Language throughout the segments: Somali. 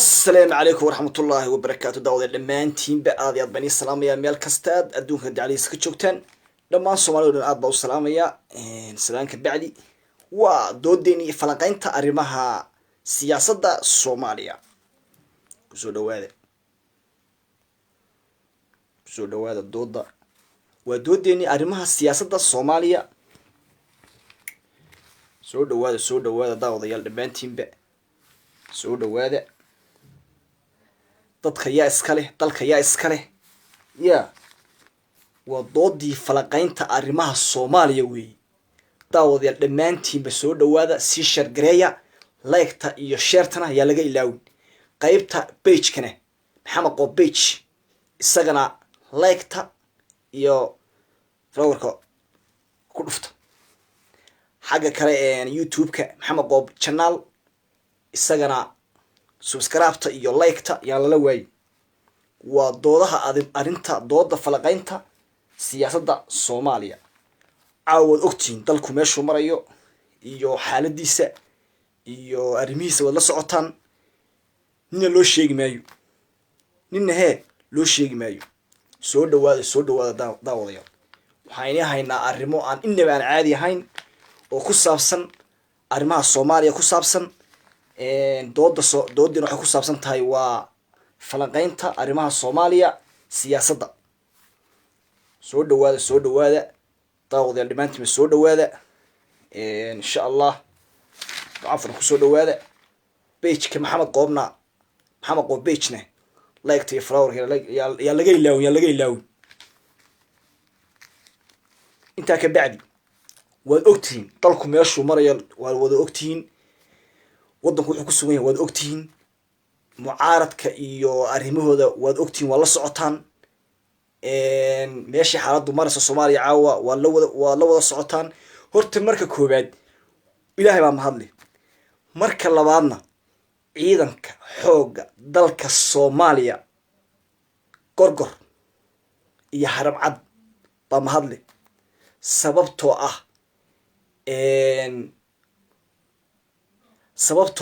Asalaamu calaykum waraxmatullaahi wabarakaatu. Daawada dhammaantiinba aad iyo aad baan ii salaamayaa, meel kastaad adduunka dacalihiisa ka joogtaan. Dhammaan Soomaalida dhan aad baa u salaamayaa. Salaanka bacdi, waa doodeeni iyo falanqeynta arrimaha siyaasadda Soomaaliya. Kusoo dhawaada, kusoo dhawaada dooda. Waa doodeeni arrimaha siyaasadda Soomaaliya. Soo dhawaada, soo dhawaada daawadayaal, dhammaantiinba soo dhawaada. Dadka yaa iska leh? Dalka yaa iska leh? Ya waa doodii falanqeynta arrimaha Soomaaliya weeye. Daawadayaal dhammaantiinba soo dhawaada, sii share gareeya, like-ta iyo share-tana yaa laga ilaawin. Qeybta page-kana, Maxamed Qoob page, isagana like-ta iyo follow-ka ku dhufta. Xagga kale YouTube-ka Maxamed Qoob channel, isagana subscribe-ta iyo like-ta yaa lala waayi. Waa doodaha arrinta dooda falaqeynta siyaasadda Soomaaliya. Caawaad ogtihiin dalku meeshuu marayo iyo xaaladiisa iyo arrimihiisa, waad la socotaan. Nina loo sheegi maayo, nina hee loo sheegi maayo. Soo dhawaada, soo dhawaada daawadayaal. Waxaan inii haynaa arrimo aan inaba aan caadi ahayn oo ku saabsan arrimaha Soomaaliya ku saabsan. Dooda soo doodiina waxay ku saabsan tahay waa falanqeynta arrimaha Soomaaliya, siyaasadda. Soo dhawaada, soo dhawaada daawadayaal, dhammaantiinba soo dhawaada. Insha Allah ducafan kusoo dhawaada. Page-ka Maxamed Qoobna, Maxamed Qoob page-na, like-ta iyo follow-ka yaa laga ilaawin, yaa laga ilaawin. Intaa ka bacdi, waad ogtihiin dalku meeshuu marayo, waad wada ogtihiin. Waddanku wuxuu ku sugan yahay waad ogtihiin. Mucaaradka iyo arrimahooda waad ogtihiin, waad la socotaan. Meeshii xaaladdu maraysa Soomaaliya caawa waa la wada socotaan. Horta marka koowaad Ilaahay baa mahadle. Marka labaadna ciidanka xoogga dalka Soomaaliya, Gorgor iyo Haramcad, baa mahadle, sababtoo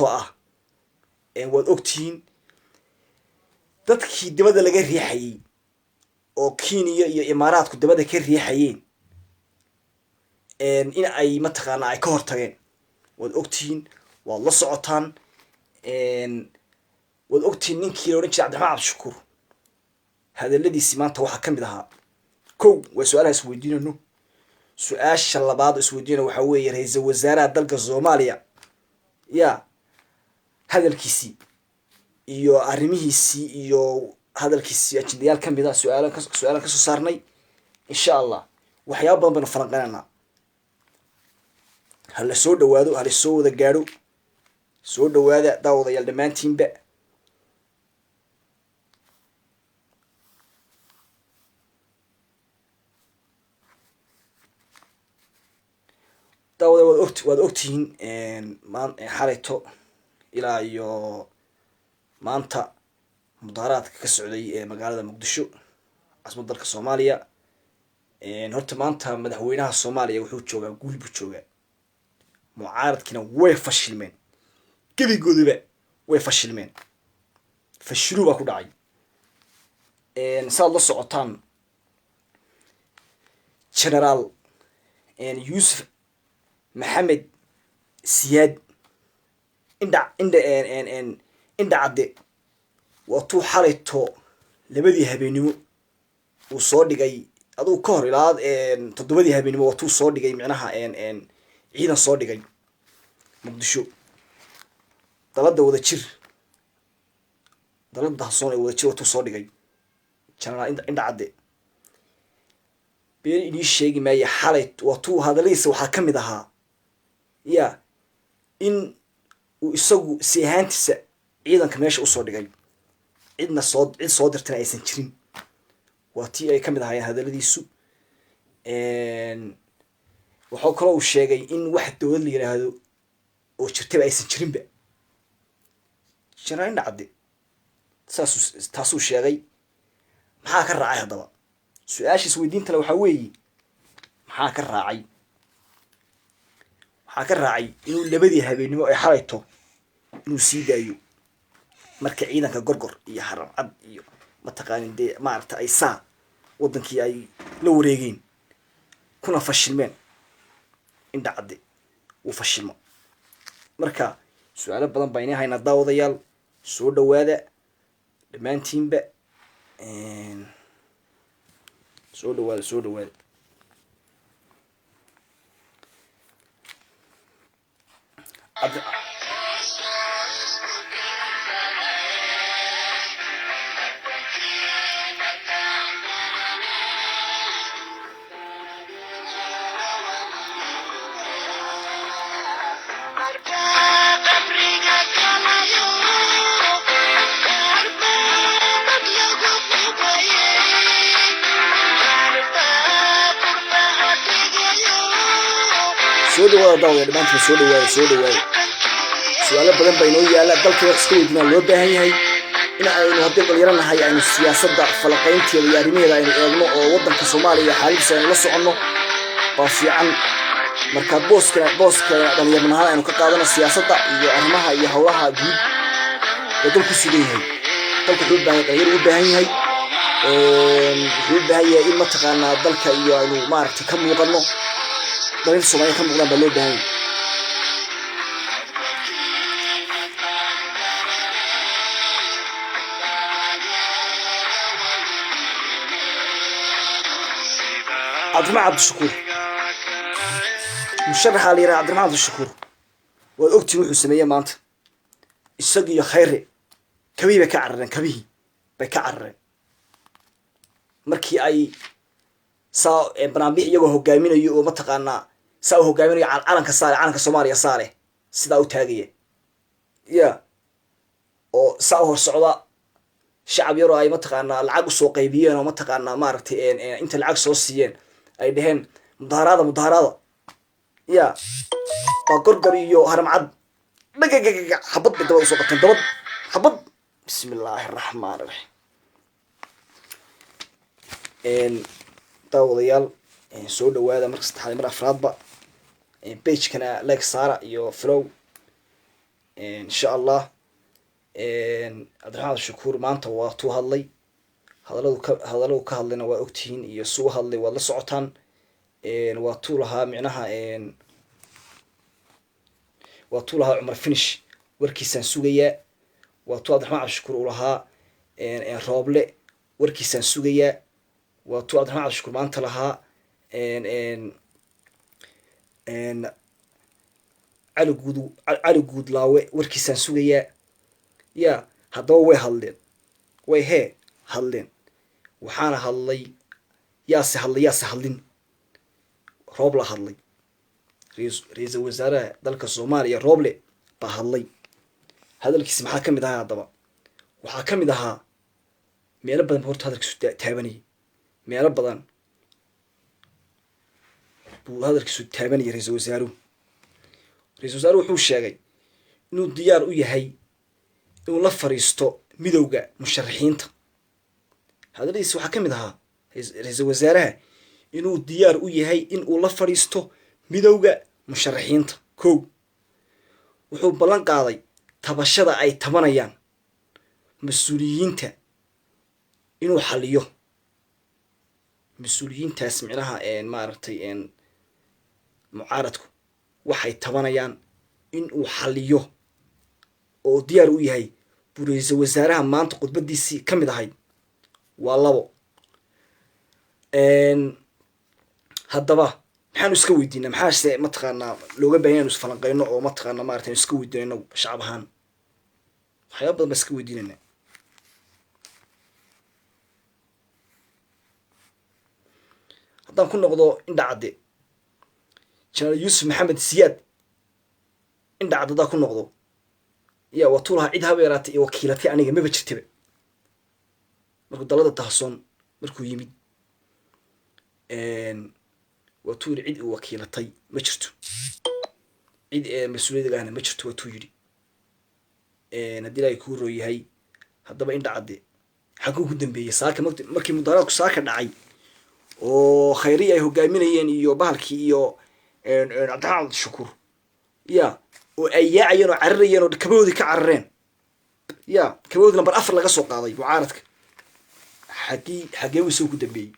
ah waad ogtihiin dadkii dabada laga riixayey oo Kenya iyo Imaaraadku dabada ka riixayeen in ay mataqaanaa ay ka hortageen. Waad ogtihiin, waad la socotaan, waad ogtihiin. Ninkii la odhan jiray Cabdiraxmaan Cabdishakuur hadaladiisii maanta waxaa ka mid ahaa: kow, waa su-aalaha isweydiinayno. Su-aasha labaad oo isweydiinayno waxaa weeye ra-iisul wasaaraha dalka Soomaaliya ya hadalkiisii iyo arrimihiisii iyo hadalkiisii, ajendayaal ka mid a su-aalan kasoo saarnay. Insha Allah waxyaaba badan baynu falanqeynaynaa. Ha la soo dhawaado, ha la soo wada gaadho. Soo dhawaada daawadayaal dhammaantiinba. Daawada waad ogtihiin xalayto ilaa iyo maanta mudaaharaadka ka socday ee magaalada Muqdisho, caasimadda dalka Soomaaliya. Horta maanta madaxweynaha Soomaaliya wuxuu joogaa guul buu joogaa. Mucaaradkiina way fashilmeen, gebigooduba way fashilmeen, fashiluu baa ku dhacay. Saad la socotaan, Generaal Yuusuf Maxamed Siyaad Indha Indha Indha Cadde waa tuu xalayto 2dii habeenimo uu soo dhigay, adugu ka hor ilaa 7dii habeenimo waa tuu soo dhigay, micnaha ciidan soo dhigay Muqdisho. Dalada wada jir, dalada Dahsoon ee wada jir, waa tuu soo dhigay Generaal Indha Cadde. Been inii sheegi maaye, xalay waa tuu hadaladiisa waxaa ka mid ahaa ya in uu isagu si ahaantiisa ciidanka meesha usoo dhigay, cidna soo cid soo dirtana aysan jirin. Waa tii ay ka mid ahaayeen hadaladiisu. Waxuu kaloo uu sheegay in wax dowlad la yidhaahdo oo jirtaba aysan jirinba. Generaal Indha Cadde saasuu taasuu sheegay. Maxaa ka raacay haddaba? Su-aasha isweydiintale waxaa weeye, maxaa ka raacay? Waxaa ka raacay inuu 2dii habeenimo ee xalayto inuu sii daayo. Marka ciidanka Gorgor iyo Haramcad iyo mataqaanin dee maaragta ay saa waddankii ay la wareegeen kuna fashilmeen, Indhacadde wuu fashilmo. Marka su-aalo badan baa inii haynaa, daawadayaal. Soo dhawaada dhammaantiinba, soo dhawaada, soo dhawaada. Soo dhawaada daawada dhammaantiin, soo dhawaada, soo dhawaada. Su-aalo badan baa inoo yaala. Dalka wax iska weydiinaa loo baahan yahay in aynu haddii dhalinyaro nahay aynu siyaasadda falaqaynteeda iyo arrimaheeda aynu eegno oo waddanka Soomaaliya xaaladiisa aynu la soconno baa fiican. Marka booska dhalinyarnimahaan aynu ka qaadano siyaasadda iyo arrimaha iyo howlaha guud ee dalku sugan yahay. Dalku wuxuu u baahan yahay dhalinyaro, u baahan yahay, wuxuu u baahan yahay in mataqaanaa dalka iyo aynu maaragtay ka muuqano, dhalinta Soomaaliya ka muuqdaan baa loo baahan yahay. Cabdiraxmaan Cabdishakuur, musharaxa la yiraha Cabdiraxmaan Cabdishakuur, waad ogtihin wuxuu sameeyey maanta. Isaga iyo Khayre kabihii bay ka carareen, kabihii bay ka carareen markii ay saa banaanbix iyagoo hogaaminayo oo mataqaanaa saa u hogaaminayo, calanka saale, calanka Soomaaliya saale sidaa u taagaya ya, oo saa u hor socda shacab yaroo ay mataqaanaa lacag usoo qaybiyeen oo mataqaanaa maaragtay inta lacag soo siiyeen ay dheheen mudaharaada, mudaharaada ya, waa Gorgor iyo Haramcad dhagagagaga xabad bay dabad usoo qabteen, dabad xabad. Bismi illaahi araxmaan iraxiim. Daawadayaal, soo dhawaada marka saddexaad, mar afraadba. Pagekana like saara iyo follow, insha Allah. Cabdiraxmaan Cabdishakuur maanta waa tuu hadlay, hadalladu ka hadlayna waa ogtihiin iyo suu hadlay waad la socotaan. Waa tuu lahaa micnaha, waa tuu lahaa Cumar Finish warkiisaan sugayaa. Waa tuu Cabdiraxmaan Cabdishakuur uu lahaa Rooble warkiisaan sugayaa. Waa tuu Cabdiraxmaan Cabdishakuur maanta lahaa Cali Guud, Cali Guudlaawe warkiisaan sugayaa ya. Haddaba way hadleen, way hee hadleen. Waxaana hadlay, yaase hadlay, yaase hadlin? Rooble hadlay, ra-iisul wasaaraha dalka Soomaaliya Rooble baa hadlay. Hadalkiisi maxaa ka mid ahaa? Haddaba waxaa ka mid ahaa meelo badan ba horta hadalkiisu taabanayay, meelo badan buu hadalkiisu taabanayay ra-iisul wasaaruhu. Ra-isul wasaaruhu wuxuu sheegay inuu diyaar u yahay inuu la fariisto midowga musharaxiinta. Hadaladiisi waxaa ka mid ahaa ra-iisul wasaaraha inuu diyaar u yahay in uu la fadhiisto midowga musharaxiinta. Kow, wuxuu ballan qaaday tabashada ay tabanayaan mas-uuliyiinta inuu xaliyo, mas-uuliyiintaas micnaha maaragtay mucaaradku waxay tabanayaan inuu xaliyo oo diyaar u yahay buu ra-iisul wasaaraha maanta khudbadiisii ka mid ahayd. Waa labo. Haddaba maxaanu iska weydiinaa? Maxaase mataqaanaa looga bahan inanu isfalanqeyno oo mataqaanaa maarata anu iska weydiino inagu shacab ahaan? Waxyaaba badan baa iska weydiinayna. Haddaan ku noqdo Indhacadde, Jenaraal Yuusuf Maxamed Siyaad Indhacadde, haddaan ku noqdo ya, waa tuu lahaa cid haba yaraatay iyo wakiilatay aniga maba jirtaba. Markuu dalada Dahsoon markuu yimid waa tuu yidhi cid uu wakiilatay ma jirto, cid mas-uuliyadda ahna ma jirto, waa tuu yidhi haddii Ilaahay kuu roo yahay. Haddaba Indhacadde xaguu ku dambeeyey saaka markii mudaharaadku saaka dhacay oo khayriyi ay hogaaminayeen iyo bahalkii iyo Cabdiraxmaan Cabdishakuur ya, oo ay yaacayeen oo cararayeen oo kabahoodii ka carareen Ya kabood number 4 laga soo qaaday mucaaradka, xagee uu isagu ku dambeeyey?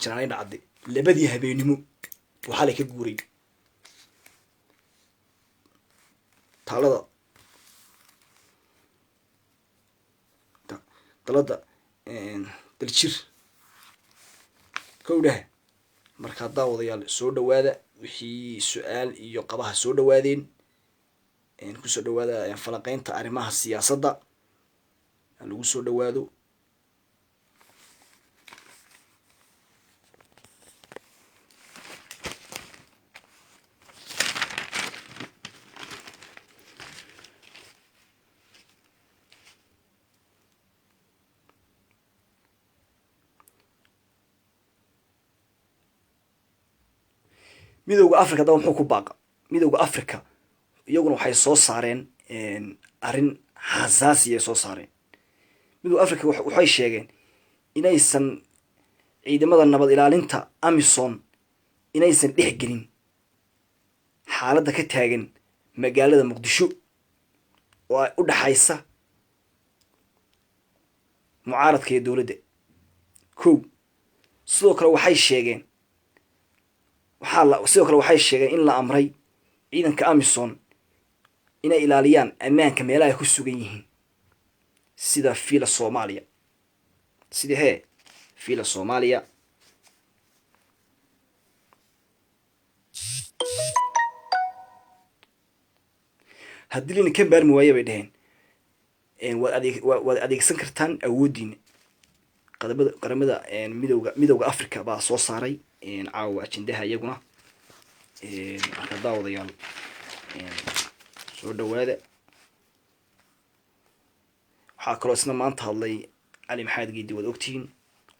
Janaanayn dhacde 2dii habeenimo waxaa lay ka guuray taalada dalada Daljir kowdhaha. Markaa daawadayaal, soo dhawaada. Wixii su-aal iyo qabaha soo dhawaadeen, kusoo dhawaada falanqeynta arrimaha siyaasadda lagu soo dhawaado. Midowda Africa haddaba muxuu ku baaqa? Midowda Africa iyaguna waxay soo saareen arrin xasaasi ay soo saareen. Midowda Africa waxay sheegeen inaysan ciidamada nabad ilaalinta AMISOM inaysan dhex gelin xaaladda ka taagan magaalada Muqdisho oo ay u dhaxaysa mucaaradka iyo dowladda. Ko sidoo kale waxay sheegeen waxaa la sidoo kale waxay sheegeen in la amray ciidanka AMISOM inay ilaaliyaan ammaanka meelaha ay ku sugan yihiin, sida Villa Soomaaliya, sida hee Villa Soomaaliya. Haddii lina ka maarmi waaye, bay dheheen, waad adeegsan kartaan awooddiina. Qadamada qaramada midowga Africa baa soo saaray caawa ajendaha iyaguna. Marka daawadayaal, soo dhawaada. Waxaa kaloo isna maanta hadlay Cali Maxamed Geedi. Waad ogtihiin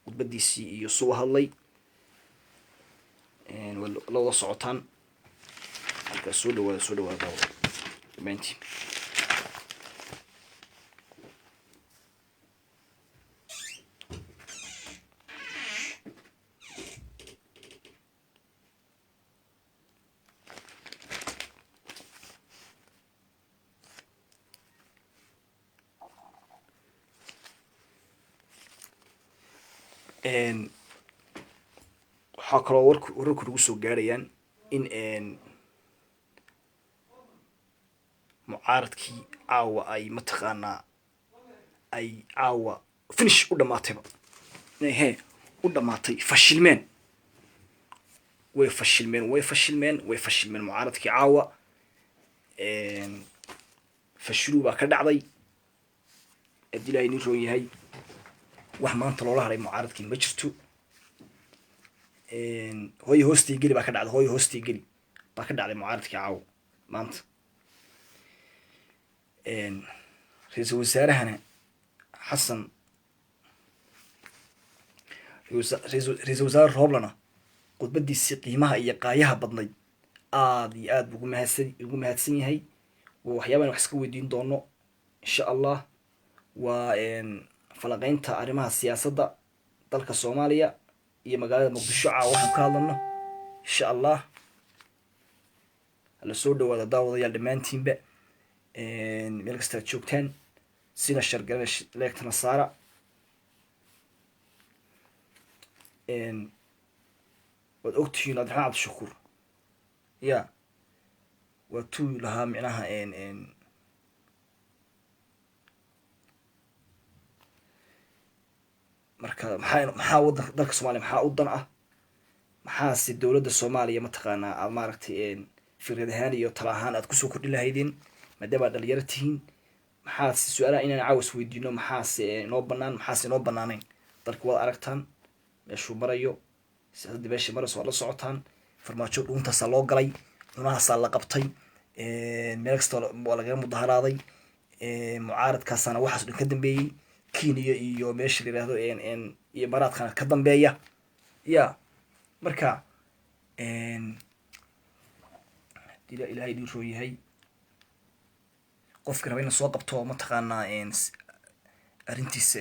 khudbadiisii iyo suu hadlay, waad la wada socotaan. Marka soo dhawaada, soo dhawaada daawada dhammaantiin. Waxaa kaloo wararku nagu soo gaarayaan in mucaaradkii caawa ay mataqaanaa ay caawa finish u dhamaatayba, inay he u dhamaatay, fashilmeen, way fashilmeen, way fashilmeen, way fashilmeen mucaaradkii caawa. Fashiluu baa ka dhacday. Haddii Ilahay nin roon yahay, wax maanta loola haray mucaaradkii ma jirto. Hooyo hoostii geli baa ka dhacday, hooyo hoostii geli baa ka dhacday mucaaradkii caawa maanta. Ra-iisul wasaarahana Xasan, ra-iisul wasaare Rooblana khudbadiisii qiimaha iyo qaayaha badnayd aada iyo aad buu ugu mahadsan yahay. Waa waxyaaban wax iska weydiin doono insha Allah. Waa falanqeynta arrimaha siyaasadda dalka Soomaaliya iyo magaalada Muqdisho caawa waxaan ka hadlano insha Allah. Hala soo dhawaada daawadayaal dhammaantiinba, meel kasta aad joogtaan, sina share garana, like-tana saara. Waad ogtihiin Cabdiraxmaan Cabdishakuur ya waa tuu lahaa micnaha marka maxaa wadanka dalka Soomaaliya maxaa u dan ah? Maxaase dowladda Soomaaliya mataqaanaa aad maaragtay fikrad ahaan iyo tala ahaan aad kusoo kordhin lahaydeen, maadaama aad dhalinyaro tihiin? Maxaase su-aalaha inaan caawas weydiino? Maxaase inoo banaan, maxaase inoo banaanayn? Dalka waad aragtaan meeshuu marayo, siyaasadda meesha marayso waad la socotaan. Farmaajo dhuuntaasaa loo galay, cunahaasaa la qabtay, meel kasta waa lagaga mudaharaaday. Mucaaradkaasaana waxaas dhan ka dambeeyey, Kenya iyo meesha la yihahdo iyo Imaaraadkana ka dambeeya ya. Marka hadii Ilahay idin roon yahay, qofki raba ina soo qabto mataqaanaa arrintiisa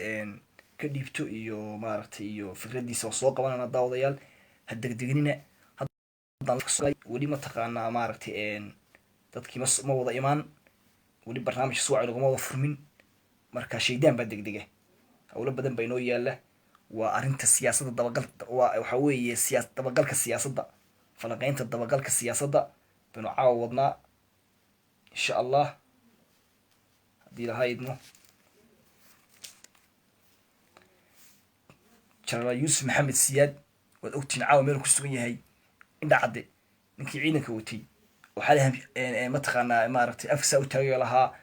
ka dhiibto iyo maaragtay iyo fikradiisa, waan soo qabanana. Daawadayaal, ha degdegnina. Weli mataqaanaa maaragtay dadkii ma wada imaan weli, barnaamijka suwaci laguma wada furmin. Marka shaydaan baa degdega, howlo badan baa inoo yaala. Waa arrinta siyaasadda dabagal, waa waxa weeye dabagalka siyaasadda, falanqeynta dabagalka siyaasadda baynu caawa wadnaa, insha Allah, haddii laha idmo. Jenaraal Yuusuf Maxamed Siyaad waad ogtihiin caawa meel ku sugan yahay. Indha cadde, ninkii ciidanka watay, waxaa la mataqaanaa maaragtay afkisaa u taagay lahaa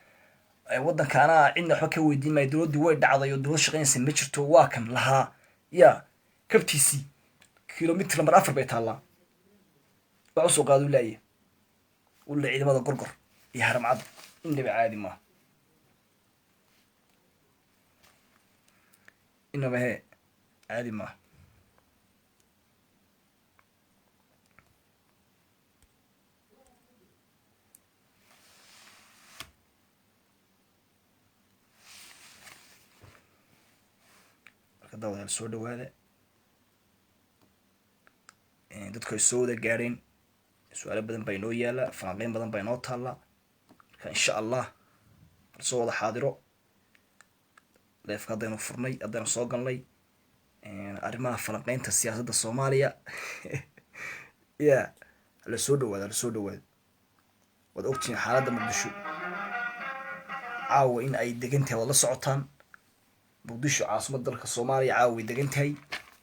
waddanka anaa cidna waxba ka weydiin maayo, dowladdii way dhacday oo dowlad shaqaynaysa ma jirto, waa kan lahaa. Ya kabtiisii kilomitr number 4 bay taallaa, wax usoo qaadu laaya ulla ciidamada Gorgor iyo Haramcad. Inaba caadi maaha, inaba hee caadi maaha. Marka daawadayaal, soo dhawaada. Dadku ay soo wada gaadheen, su-aalo badan baa inoo yaala, falanqeyn badan baa inoo taalla. Marka insha Allah soo wada xaadiro liveka haddaynu furnay, haddaynu soo galnay arrimaha falanqeynta siyaasadda Soomaaliya. Ya hala soo dhawaado, hala soo dhawaado. Waad ogtihiin xaaladda Muqdisho caawa in ay degan tahay, waad la socotaan. Muqdisho, caasimadda dalka Soomaaliya, caawa way degan tahay.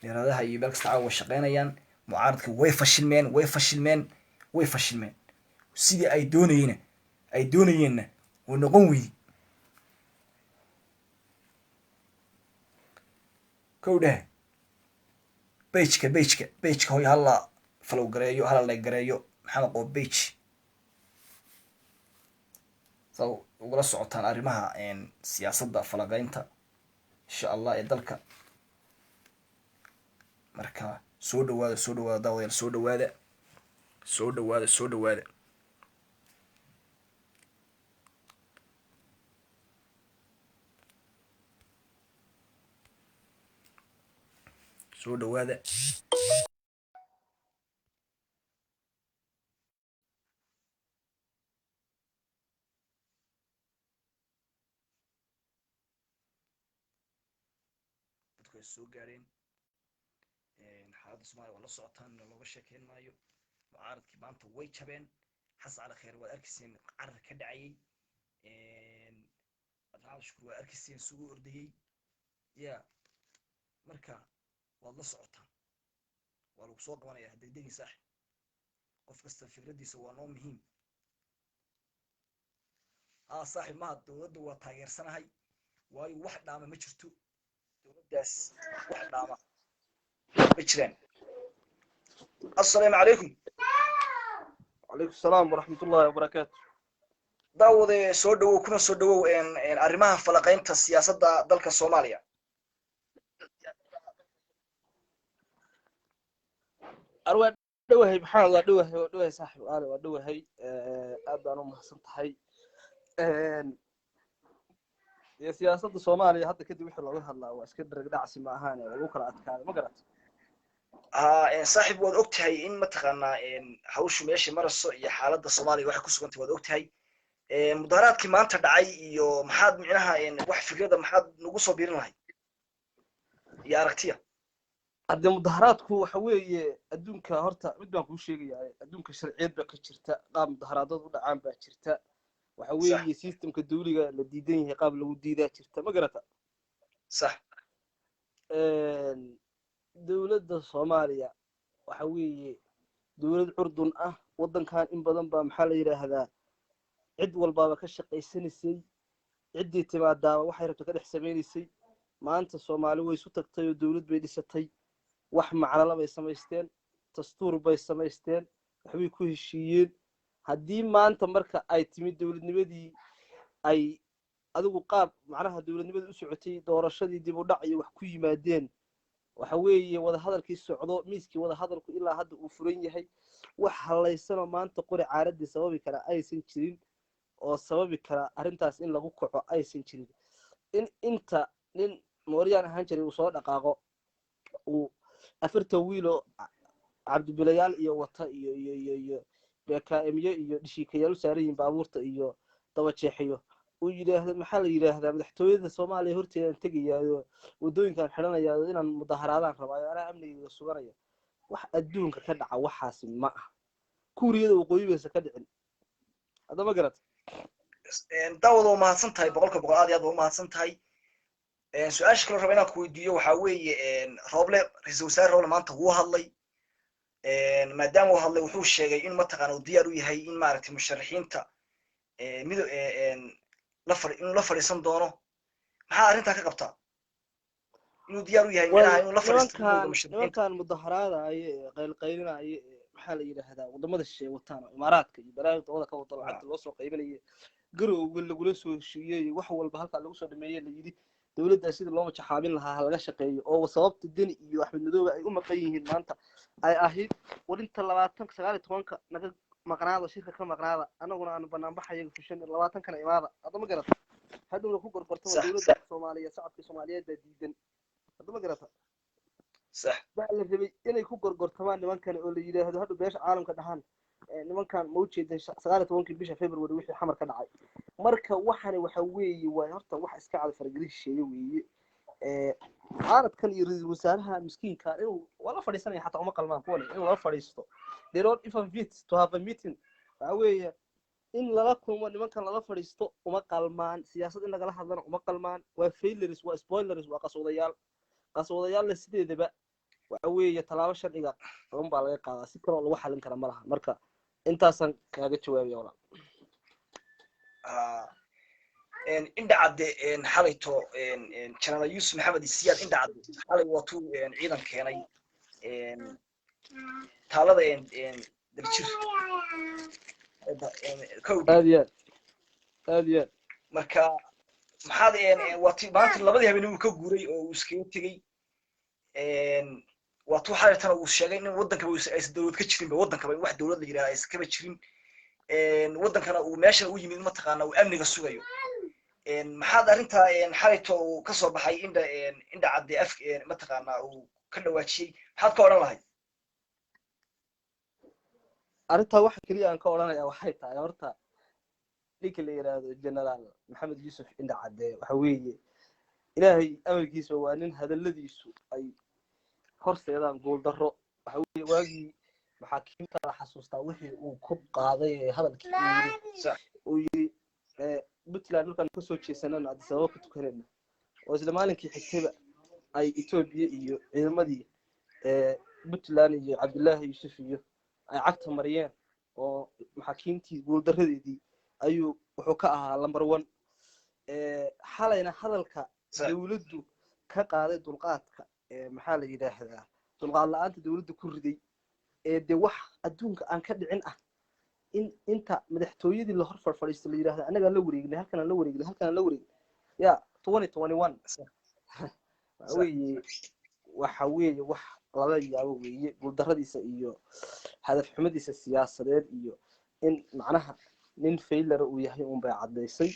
Meheradaha iyo meel kasta caawa way shaqeynayaan. Mucaaradka way fashilmeen, way fashilmeen, way fashilmeen. Sidii ay doonayeen ay doonayeenna way noqon weydi. Kow dheh, pageka pageka pageka hoy hala follow gareeyo, hala like gareeyo Maxamed Qoob page, saa ugala socotaan arrimaha siyaasadda, falaqeynta, insha Allah, ee dalka. Marka soo dhawaada, soo dhawaada daawadayaal, soo dhawaada, soo dhawaada, soo dhawaada. Soo dhawaada. Dadku ay soo gaareen. Xaaladda Soomaaliya waa la socotaan, looga sheekeyn maayo. Mucaaradkii maanta way jabeen. Xasan Cali Kheyr waad arkayseen carar ka dhacayay. Cabdiraxmaan Shukur waad arkayseen sugu ordayey. Ya marka waad la socotaan, waa lagu soo qabanayaa, degdegin saaxib. Qof kasta fikraddiisa waa noo muhiim. Haa saaxib mahad, dowladda waa taageersanahay, waayo wax dhaama ma jirto dowladdaas, wax dhaama ma jiraan. Assalaamu calaykum. وعليكم السلام ورحمة الله وبركاته. Daawade, soo dhawow, kuna soo dhawow arrimaha falaqaynta siyaasadda dalka Soomaaliya. Arwaa dhowahay Maxamed, waa dhowahay, waa dhowahay saaxib aale, waa dhowahay, aad baan u mahadsan tahay. Dee siyaasadda Soomaaliya hadda kadib wixii looga hadlaa waa iska dhereg dhacsi, ma ahaan waa lagu kala adkaaday, ma garat? Ha saaxib, waad og tahay in mataqaanaa hawshu meesha marayso iyo xaaladda Soomaaliya waxay ku sugantay, waad og tahay. Mudaharaadkii maanta dhacay iyo maxaad micnaha wax fikrada maxaad nagu soo biirin lahayd iyo aragtiya? Haddee mudaharaadku waxa weeye, adduunka horta mid baan kuu sheegayaa, adduunka sharciyad baa ka jirta, qaab mudaharaadad u dhacaan baa jirta. Waxa weeye systemka dawliga la diidan yahay qaab lagu diidaa jirta, ma garata? Sax. Dowladda Soomaaliya waxa weeye dowlad curdun ah. Waddankan in badan baa, maxaa la yidhaahdaa, cid walbaaba ka shaqaysanaysay, ciddii timaadaaba waxay rabto ka dhex samaynaysay. Maanta Soomaali way isu tagtay oo dowlad bay dhisatay, wax macnala bay samaysteen, dastuur bay samaysteen, waxbay ku heshiiyeen. Haddii maanta marka ay timid dowladnimadii ay adigu qaab macnaha dowladnimada u socotay, doorashadii dib u dhac iyo wax ku yimaadeen, waxa weeye wadahadalkii socdo, miiskii wadahadalku ilaa hadda uu furan yahay, wax hallaysanoo maanta qori caaradii sababi kara aysan jirin, oo sababi kara arrintaas in lagu kaco aysan jirin, in inta nin mooryaan ahaan jiray uu soo dhaqaaqo, uu 40 wiiloo Cabdibilayaal iyo wata iyo iyo iyo beekaemyo iyo dhishiikayaal u saaran yihiin baabuurta iyo daba jeexiyo. Uu yidhaahdo, maxaa la yidhaahdaa, madaxtooyada Soomaaliya horteedaan tegayaayo, waddooyinkaan xidhanayaa, inaan mudaharaadaan rabaayo, anaa amnigayga suganaya. Wax adduunka ka dhaca waxaasi ma ah. Kuuriyada Waqooyi baysa ka dhicin hadda, ma garat? Daawad, waa mahadsan tahay 100%, aad iyo aad waa umahadsan tahay. Su-aasha kaloo raba inaan ku weydiiyo waxaa weeye, Rooble, ra-iisul wasaare Rooble maanta wuu hadlay. Maadaama uu hadlay, wuxuu sheegay in mataqaana uu diyaar u yahay in maaragtay musharaxiinta mid la fadhi inuu la fadhiisan doono. Maxaa arrintaa ka qabtaa, inuu diyaar u yahay micnaha inuu la fadhiisto midowga Nimankan musharaxiinta? Nimankan mudaharaadaya ee qaylqaylinaya ee, maxaa la yidhaahdaa, wadamada shisheeye wataan oo Imaaraadka iyo balaayada dabada ka wada, lacagta loo soo qaybinaya, Garowga lagula soo heshiiyey, wax walba halkaa lagu soo dhameeyey, la yidhi dowladda sidii loo majaxaabin lahaa ha laga shaqeeyo, oo sababta Deni iyo Axmed Madoobe ay u maqan yihiin maanta ay ahayd war inta 20 19-ka naga maqnaada, shirka ka maqnaada, annaguna aanu banaanbaxayaga fushan, 20-kana imaada hadda, ma garata? Hadhowna ku gorgortama. Dowladda Soomaaliyeed, shacabka Soomaaliyeed baa diidan hadda, ma garata? Sax. Baa la rabay inay ku gorgortamaan nimankan oo la yidhaahdo hadhow beesha caalamka dhahaan, nimankan ma ujeedan 19-kii bisha February wixii Xamar ka dhacay? Marka waxani waxa weeye, waa horta wax iska cad, faragelin shisheeye weeye. Mucaaradkan iyo ra-iisul wasaaraha miskiinka inuu waa la fadhiisanaya xataa uma qalmaan kuwan inuu la fadhiisto. They don't even fit to have a meeting. Waxa weeye, in lala kulmo nimankan, lala fadhiisto uma qalmaan, siyaasad in lagala hadlana uma qalmaan. Waa failures, waa spoilers, waa qaswadayaal. Qaswadayaalna sideedaba waxa weeye tallaabo sharciga un baa laga qaadaa, si kaloo lagu xalin kara ma laha. Marka intaasaan kaaga jawaabaya, walaal. Indhacadde xalayto, Jenaraal Yuusuf Maxamed Siyaad Indhacadde xalay waatuu ciidan keenay taalada Daljir kowdii. Aad iyo aad, aad iyo aad. Marka maxaad waati maanta labadii habeen uu ka guuray oo uu iskaga tegey, waatuu xalaytana uu sheegay in waddankaba aysan dowlad ka jirinba, waddankaba in wax dowlad la yidhahda aysan kaba jirin, waddankana uu meeshana u yimid mataqaana uu amniga sugayo. Maxaad arrintaa xalayto uu ka soo baxay Indha Cadde af mataqaana uu ka dhawaajiyey, maxaad ka odhan lahayd? Arrintaa waxa keliya aan ka odhanaya waxay tahay, horta ninka la yidhaahdo Generaal Maxamed Yuusuf Indha Cadde waxa weeye, Ilaahay amarkiisa, waa nin hadalladiisu ay horseedaan guuldarro. Waxa weeye, waagii maxaakiimta la xasuustaa wixii uu ku qaaday ee hadalkii uu yidhi, uu yidhi Puntland markaan kasoo jeesanana Addis Ababa ka tukanayna, oo isla maalinkii xigtayba ay Etoobiya iyo ciidamadii Puntland iyo Cabdullaahi Yuusuf iyo ay cagta mariyeen, oo maxaakiimtii guuldaradeedii ayuu wuxuu ka ahaa number one. Xalayna hadalka dowladdu ka qaaday dulqaadka, maxaa la yidhaahdaa, dulqaad la-aanta dowladda ku riday ee dee wax adduunka aan ka dhicin ah, in inta madaxtooyadii la hor fadhiisto la yidhahdo annagaan la wareegnay, halkan aan la wareegnay, halkan aan la wareegnay, ya 2021. Waxa weeye, waxa weeye wax lala yaabo weeye, guuldaradiisa iyo hadaf xumadiisa siyaasadeed iyo in macnaha nin failure uu yahay un bay caddaysay.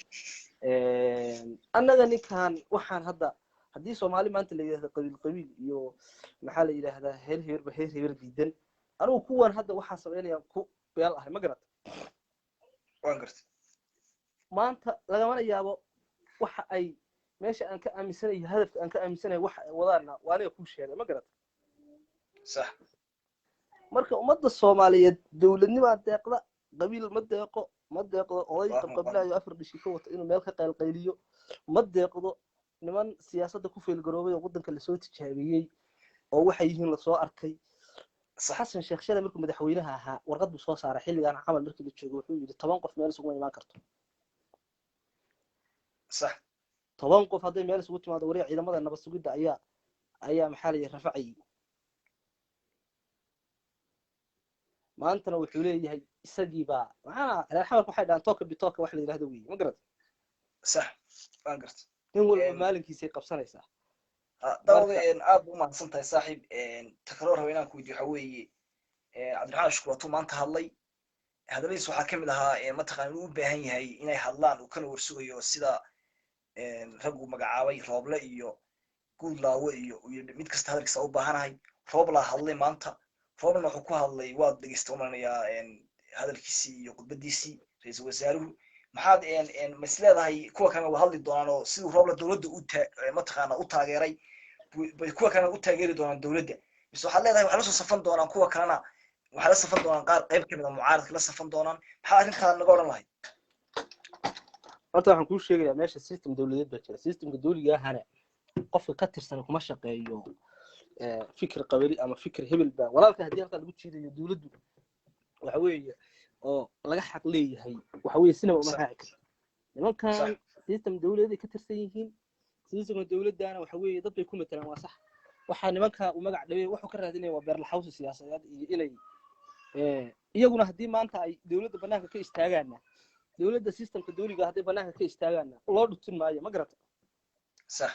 Annaga ninkan waxaan hadda haddii Soomaali maanta la yidhahdo qabiil qabiil iyo, maxaa la yidhaahdaa, heer heberba heer heber diidan, anigu kuwan hadda waxaa samaynayaan ku beel ahay, ma garata? Waan gartay. Maanta lagamana yaabo waxa ay meesha aan ka aaminsanayo, hadafka aan ka aaminsanayo, waxa ay wadaana waa aniga kuu sheegay, ma garata? Sax. Marka ummadda Soomaaliyeed dowladnimaa deeqda, qabiil ma deeqo. Ma deeqdo oday qabqablaayo afar dhishi ka wata inuu meel ka qaylqayliyo. Ma deeqdo niman siyaasadda ku failgaroobay oo waddanka lasoo tijaabiyey oo waxay yihiin lasoo arkay. Xasan Sheekh shalay markuu madaxweynaha ahaa warqad buu soo saaray xilligan camal markii la joogo, wuxuu yidhi 10 qof meel isuguma imaan karto. 10 qof hadday meel isugu timaado, wariya ciidamada nabad sugidda ayaa maxaa la yidhi rafacayay. Maantana wuxuu leeyahay isagii baa maxaa reer Xamarka waxay dhahaan tooka bitooka wax la yidhahdo weeye, ma garata? Sax, waan gartay. Nin walba maalinkiisay qabsanaysaa. Daawada, aad bu umahadsan tahay saaxiib. Takaloo raba inaan ku weydiyo waxa weeye, Cabdiraxmaan Shukur waatuu maanta hadlay. Hadalladiis waxaa kamid ahaa mataqana inuu u baahan yahay inay hadlaan, uu kana warsugayo sida raggu magacaabay Rooble iyo Guudlaawe iyo mid kasta hadalkiisa u baahanahay. Rooblaa hadlay maanta, Rooblena wuxuu ku hadlay, waad dhegeysta umalanayaa hadalkiisii iyo khudbadiisii ra-iisul wasaaruhu. Maxaad ma is leedahay kuwa kalena waa hadli doonaan oo siduu Rooble dowladda u mataqaana u taageeray bay kuwa kalena u taageeri doonaan dowladda, mise waxaad leedahay waxay lasoo safan doonaan kuwa kalena, waxay la safan doonaan qaar qayb kamid a mucaaradka la safan doonaan? Maxaa arrintaa naga odhan lahayd? Horta waxaan kuu sheegayaa, meesha system dowladeed baa jira. Systemka dowliga ahana qofka ka tirsan kuma shaqeeyo fikir qabali ama fikir hebel baa walaalka. Haddii halkaa lagu jiidayo dowladdu, waxa weeye oo laga xaq leeyahay, waxa weeye sinaba uma raaci karto nimankan. System dowladeed ay ka tirsan yihiin, systemka dowladdana waxa weeye dad bay ku matalaan, waa sax. Waxaa nimanka uu magac dhawey wuxuu ka raadinaya waa beerlaxawsi siyaasadeed iyo inay iyaguna haddii maanta ay dowladda banaanka ka istaagaanna, dowladda systemka dowliga hadday banaanka ka istaagaanna, loo dhutin maayo, ma garata? Sax.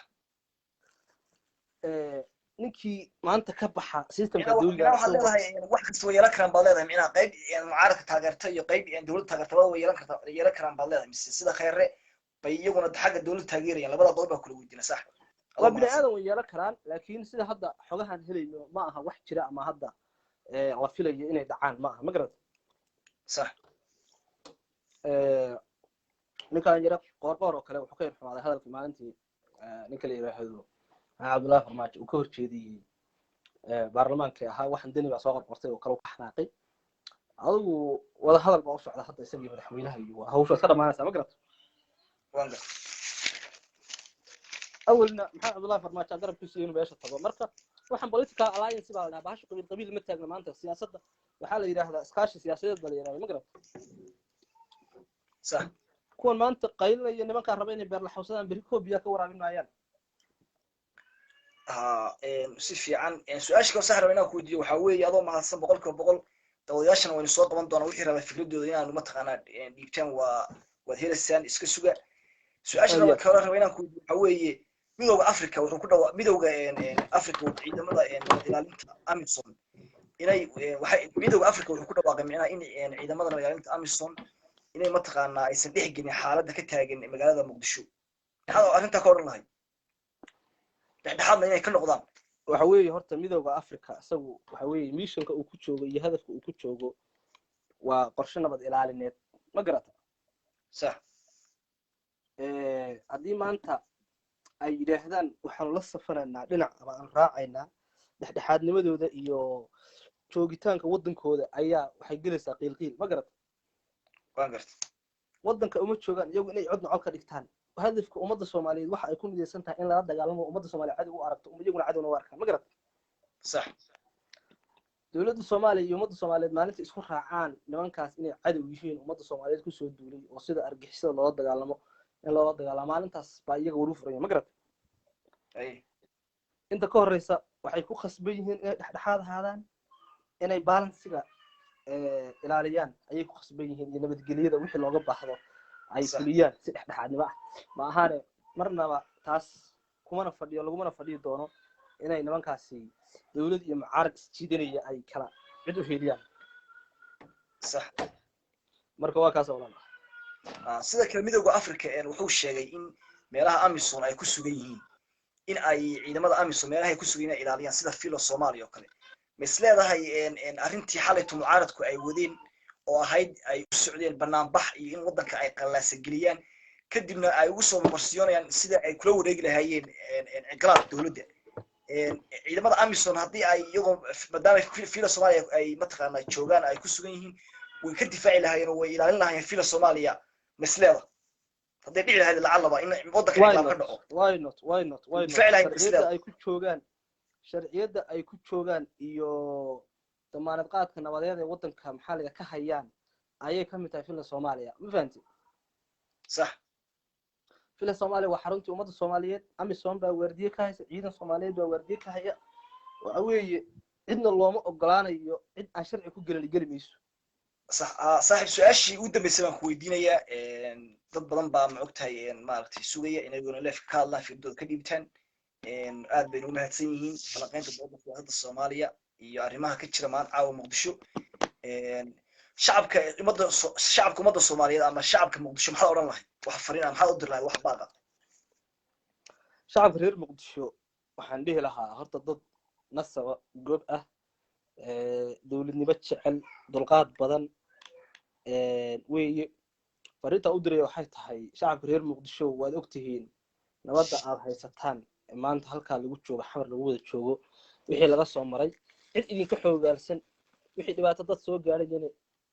Ninkii maanta ka baxa systemka dowliga waxaad leedahay wax kasta way yeelan karaan baad leedahay, micnaha qayb mucaaradka taageerta iyo qayb dowladda taageerta labada way yeelan karta, yeelan karaan baad leedahay, mise sida Kheyre bay iyaguna xagga dowladda taageerayaan? Labada dood baa kula weydiina, sax? Waa bini aadan, way yeelan karaan, laakiin sida hadda xogahan helayno ma aha wax jira ama hadda la filayo inay dhacaan ma aha, ma garata? Sax. Ninkan yara Qoorqoor oo kale wuxuu ka yar xumaaday hadalkii maalintii ninka la yidhaahdo Maxamed Cabdullahi Farmaajo uu ka horjeediyey baarlamaanka ahaa, waxaan Deni baa soo qorqortay oo kale u ka xanaaqay. Adigu wada hadal baa u socda hadda isagii madaxweynaha iyo waa hawsha iska dhamaanaysaa, ma garata? Waan garta. Awalna Maxamed Cabdullahi Farmaajo garab ku siiyey inuu meesha tago. Marka waxaan political alliance baa la dhahaa, bahasha qabiil qabiil ma taagna maanta. Siyaasadda waxaa la yidhaahdaa iskaashi siyaasadeed baa la yidhahdaa, ma garata? Sax. Kuwan maanta qaylinaya, nimankaa raba inay beerlaxawsadaan, berri koobiya ka waraabin maayaan. Ha, si fiican. Su-aasha kale sax raba inaan ku weydiiyo waxaa weeye, adoo mahadsan 100%, dawadayaashana waynu soo qaban doonaa. Wixii rabaa fikradooda inaanu mataqaanaa dhiibtaan waa waad helaysaan, iska suga. Su-aasha raba kale raba inaan ku weydiiyo waxaa weeye, Midowga Africa wuxuu ku dhawa, Midowga Africa ciidamada nabad ilaalinta AMISOM inay waxay, Midowga Africa wuxuu ku dhawaaqay micnaha in ciidamada nabad ilaalinta AMISOM inay mataqaanaa aysan dhex gelin xaaladda ka taagan magaalada Muqdisho. Maxaad arrintaa ka odhan lahay, dhexdhexaadna inay ka noqdaan? Waxa weeye horta Midowga Africa isagu waxa weeye missionka uu ku joogo iyo hadafka uu ku joogo waa qorshe nabad ilaalineed, ma garata? Sax. Haddii maanta ay yidhaahdaan waxaanu la safanaynaa dhinac ama aan raacaynaa, dhexdhexaadnimadooda iyo joogitaanka waddankooda ayaa waxay gelaysaa qiilqiil, ma garata? Waan garta. Waddanka uma joogaan iyagu inay codna cod ka dhigtaan. Hadafka ummadda Soomaaliyeed waxa ay ku midaysan tahay in lala dagaalamo ummadda Soomaaliyeed cadow u aragto, iyaguna cadowna u arkaan, ma garata? Sax. Dowladda Soomaaliya iyo ummadda Soomaaliyeed maalinta isku raacaan nimankaas inay cadow yihiin ummadda Soomaaliyeed kusoo duulay oo sida argixisada loola dagaalamo in loola dagaalamo, maalintaas baa iyaga waru furaya, ma garata? Inta ka horeysa waxay ku khasban yihiin inay dhexdhexaad ahaadaan, inay balancega ilaaliyaan ayay ku khasban yihiin iyo nabadgelyada wixii looga baahdo ay fuliyaan si dhexdhexaadnimo ah. Ma ahaane marnaba taas kumana fadhiyo, lagumana fadhiyi doono inay nimankaasi dowlad iyo mucaarad isjiidanaya ay kala cid u heliyaan. Sax. Marka waa kaas, walaal. Sida kale Midowga Africa wuxuu sheegay in meelaha AMISOM ay ku sugan yihiin, in ay ciidamada AMISOM meelaha ay ku sugan yihiin ay ilaaliyaan, sida Filo Soomaaliya oo kale. Ma is leedahay arrintii xalayto mucaaradku ay wadeen oo ahayd ay u socdeen banaanbax iyo in waddanka ay qallaasa geliyaan, kadibna ay ugu soo marsiyoonayaan sida ay kula wareegi lahaayeen inqilaab dowladda, ciidamada AMISOM haddii ay iyagoo maadaama Fila Soomaaliya ay mataqaanaa joogaan ay ku sugan yihiin, way ka difaaci lahaayeen oo way ilaalin lahaayeen Fila Soomaaliya? Masleeda hadday dhici lahayd lacalaba in waddanka inqilaab ka dhaco? Why not? Why not? Why not? Difaaci lahayd? Sharciyadda ay ku joogaan, sharciyadda ay ku joogaan iyo damaanad qaadka nabadeed ee waddanka maxaa la ka hayaan ayay ka mid tahay Villa Soomaaliya, ma fahanti? Sax. Villa Soomaaliya waa xaruntii ummadda Soomaaliyeed. AMISOM baa waardiye ka haysa, ciidan Soomaaliyeed baa waardiye ka haya. Waxa weeye cidna looma ogolaanayo, cid aan sharci ku gelin geli mayso. Sax. Saaxiib, su-aashii ugu dambeysay baan ku weydiinayaa. Dad badan baa ma ogtahay maaragtay sugaya inaguna liveka ka hadlaan, firdooda ka dhiibtaan. Aad baynu u mahadsan yihiin falanqeynta dowladda, siyaasadda Soomaaliya iyo arrimaha ka jira maanta caawa Muqdisho. Shacabka ummadda, shacabka ummadda Soomaaliyeed ama shacabka Muqdisho maxaad odhan lahayd? Wax fariina maxaad u diri lahayd, wax baaqa? Shacabka reer Muqdisho waxaan dhihi lahaa horta dad nasaba goob ah, dowladnimo jecel, dulqaad badan weeye. Fariinta u diraya waxay tahay shacabka reer Muqdisho, waad ogtihiin nabadda aad haysataan maanta, halkaa lagu joogo, Xamar lagu wada joogo, wixii laga soo maray cid idinka xoogaalsan, wixii dhibaato dad soo gaadhayana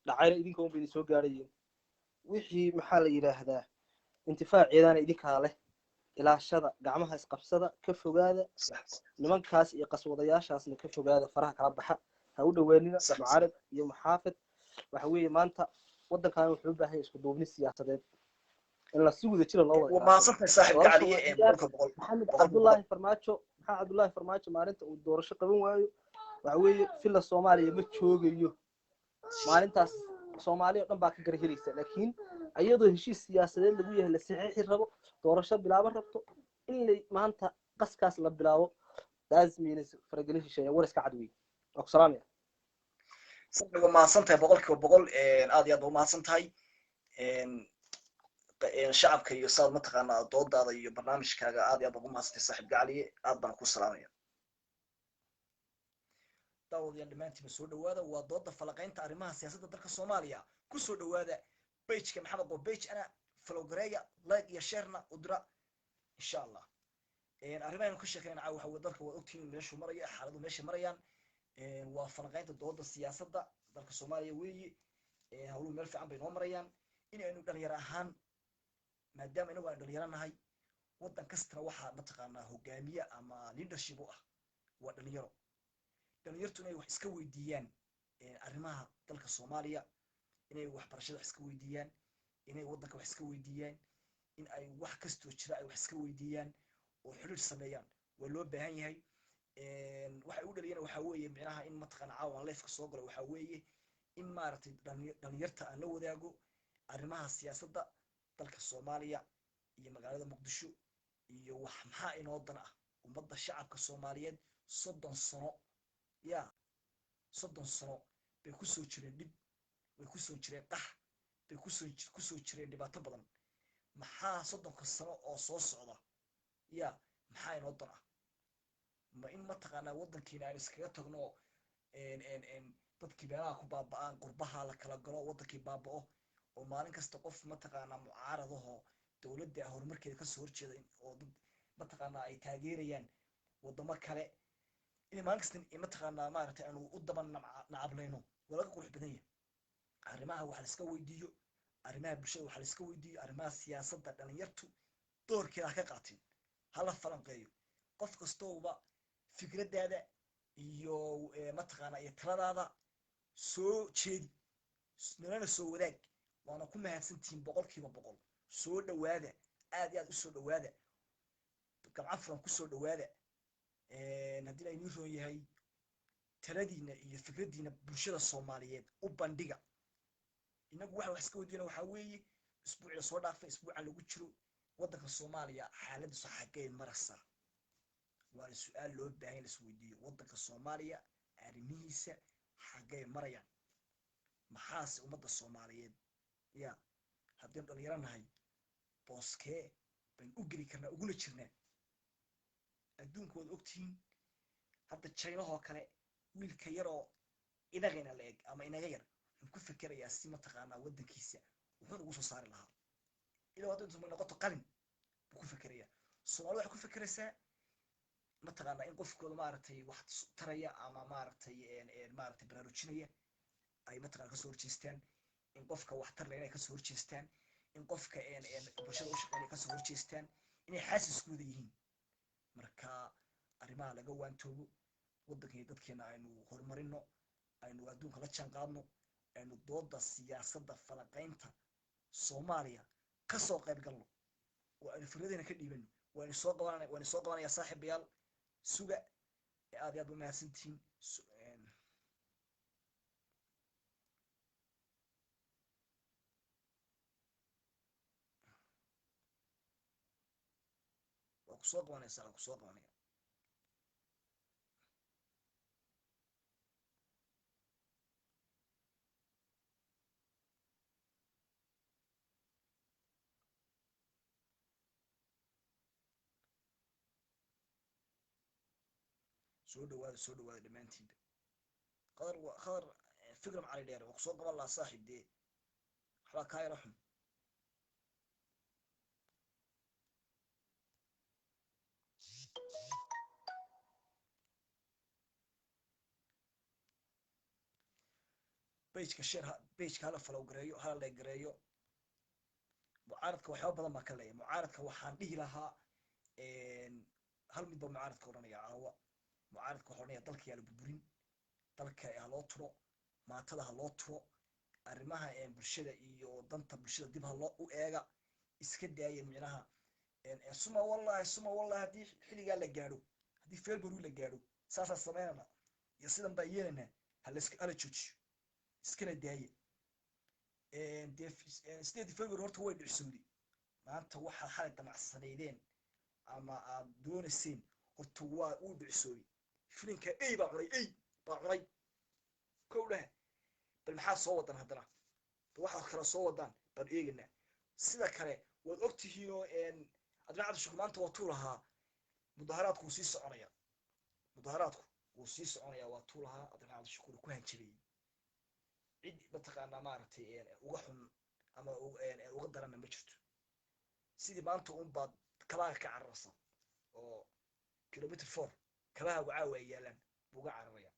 dhacayna idinka unba idin soo gaadhayeen, wixii maxaa la yidhaahdaa intifaaceedana idinkaa leh. Ilaashada, gacmaha isqabsada, ka fogaada nimankaas iyo qaswadayaashaasna, ka fogaada, faraha kala baxa, ha u dhowaanina mucaarad iyo muxaafid. Waxa weeye maanta waddankan wuxuu u baahan yahay isku duubni siyaasadeed in la si wada jira loo wada. Mahadsantahay saaxiib gacaliye, 100%. Maxamed Cabdullaahi Farmaajo, Maxamed Cabdullaahi Farmaajo maalinta uu doorasho qaban waayo, waxa weeye Villa Soomaaliya ma joogayo maalintaas. Soomaaliya o dhan baa ka gara helaysa, laakiin iyadoo heshiis siyaasadeed lagu yahay, la saxiixi rabo, doorasho bilaaban rabto, in la maanta qaskaas la bilaabo, that means faragelin shisheeye. War iska cad wey. Waa ku salaamaya. Saaxiib, waa mahadsan tahay 100%. Aad iyo aad ba umahadsan tahay. Shacabka iyo saad mataqaanaa doodaada iyo barnaamijkaaga, aad iyo aad baan ugu mahadsantahay saaxiib gacaliye, aad baan ku salaamaya. Daawadayaal, dhammaantiinba soo dhawaada. Waa dooda falaqaynta arrimaha siyaasadda dalka Soomaaliya. Ku soo dhawaada pageka Maxamed Qo page, ana follow gareeya, like iyo sharena u dira insha Allah. Arrimahaynu ka sheekeynana caawa waxa weye dalka waad ogtihiin meeshuu maraya, xaaladu meeshay marayaan. Waa falaqaynta dooda siyaasadda dalka Soomaaliya weeye. Hawluhu meel fiican bay noo marayaan. In aynu dhalinyaro ahaan, maadaama inagu aynu dhalinyaro nahay, waddan kastana waxaa mataqaanaa hogaamiye ama leadership u ah waa dhalinyaro. Dhalinyartu inay wax iska weydiiyaan arrimaha dalka Soomaaliya, inay waxbarashada wax iska weydiiyaan, inay waddanka wax iska weydiiyaan, in ay wax kastoo jira ay wax iska weydiiyaan oo xiriir sameeyaan waa loo baahan yahay. Waxay u dhaliyana waxaa weeye micnaha in mataqaana caawan liveka soo galo waxaa weeye in maaragtay dhalinyarta aan la wadaago arrimaha siyaasadda dalka Soomaaliya iyo magaalada Muqdisho iyo wax maxaa inoo dan ah ummadda shacabka Soomaaliyeed. 30 sano ya, 30 sano bay kusoo jireen dhib, bay kusoo jireen qax, bay kusoo jireen dhibaato badan. Maxaa 30ka sano oo soo socda ya maxaa inoo dan ah? Ma in mataqaanaa waddankiina aynu iskaga tagno, dadkii meelaha ku baaba'aan, qurbaha la kala galo, waddankii baaba'o, oo maalin kasta qof mataqaanaa mucaaradaho dowladda horumarkeeda kasoo horjeeda oo dad mataqaanaa ay taageerayaan waddamo kale, in maalin kasta mataqaanaa maaragtay aanu u daba nacablayno? Waa laga qurux badan yahay. Arrimaha wax la iska weydiiyo, arrimaha bulshada wax la iska weydiiyo, arrimaha siyaasadda dhalinyartu doorkeeda ha ka qaateen, hala falanqeeyo. Qof kastooba fikraddaada iyo mataqaanaa iyo taladaada soo jeedi, nalana soo wadaag. Waana ku mahadsantihiin 100%. Soo dhawaada, aad iyo aad u soo dhawaada, gamco furan ku soo dhawaada. Haddii la inii roon yahay, taladiina iyo fikraddiina bulshada Soomaaliyeed u bandhiga. Inagu waxa wax iska weydiina waxaa weeye isbuucii lasoo dhaafay, isbuucan lagu jiro, waddanka Soomaaliya xaaladiisu xaggee maraysaa? Waana su-aal loo baahan la isweydiiyo. Waddanka Soomaaliya arrimihiisa xaggee marayaan? Maxaase ummadda Soomaaliyeed ya haddaynu dhalinyaro nahay booskee baynu u geli karnaa uguna jirnaa adduunka? Waad ogtihiin hadda Jaynahoo kale, wiilka yaroo inagayna la eg ama inaga yar wuxuu ku fekerayaa si mataqaanaa waddankiisa wuxuuna ugu soo saari lahaa, ilaa hadda intu noqoto qalin buu ku fekerayaa. Soomaali waxay ku fekeraysaa mataqaanaa in qofkooda maaragtay wax taraya ama maaragtay maaragtay baraarujinaya ay mataqana kasoo horjeestaan, in qofka wax tar leh inay kasoo horjeestaan, in qofka bulshada u shaqeynaya kasoo horjeestaan, inay xaasis ku wada yihiin. Marka arrimaha laga waantoobo, waddanka iyo dadkeena aynu horumarino, aynu adduunka la jaan qaadno, aynu dooda siyaasadda falaqaynta Soomaaliya kasoo qayb galno oo aynu fikradeena ka dhiibano. Waanu soo qabanaya saaxiibayaal, suga. Aad iyo aad ba mahadsantihiin. Waa ku soo qabanaysaa, waa ku soo qabanaya. Soo dhawaada, soo dhawaada dhammaantiinba. Qadar, Khadar Fikram Cali Dheer, waa kusoo qaban lahaa saaxiib, dee waxbaa kaa yara xun. Pageka share, pageka hala follow gareeyo, hala like gareeyo. Mucaaradka waxyaaba badan baan ka leeyahay. Mucaaradka waxaan dhihi lahaa hal mid baa mucaaradka odhanaya caawa. Mucaaradka waxaa odhanaya, dalka yaa la burburin, dalka ha loo turo, maatada ha loo turo, arrimaha bulshada iyo danta bulshada dib ha loo u eega, iska daaya micnaha. Suma wallahi, suma wallahi, haddii xilligaa la gaadho, haddii February la gaadho, saasaan samaynana iyo sidan baa yeelanaa. Hala joojiyo, iskana daaya. Dee 8 February horta way dhicsowday. Maanta waxaad xalay damacsanaydeen ama aad doonayseen horta waa uu dhicsooday. Filinka ey baa cunay, ey baa cunay, kow dheh. Bal maxaad soo wadaan haddana? Bal waxaad kala soo wadaan baan eegaynaa. Sida kale waad ogtihiinoo Cabdiraxmaan Cabdishakuur maanta waa tuu lahaa mudaharaadku wuu sii soconaya, mudaharaadku wuu sii soconaya. Waa tuu lahaa Cabdiraxmaan Cabdishakuur, ku hanjabeeyey. Cid mataqaanaa maaragtay uga xun ama uga daranna ma jirto. Sidii maanta un baad kabaha ka cararaysa oo kilometer 4 kabaha caawa ay yaalaan buu uga cararaya.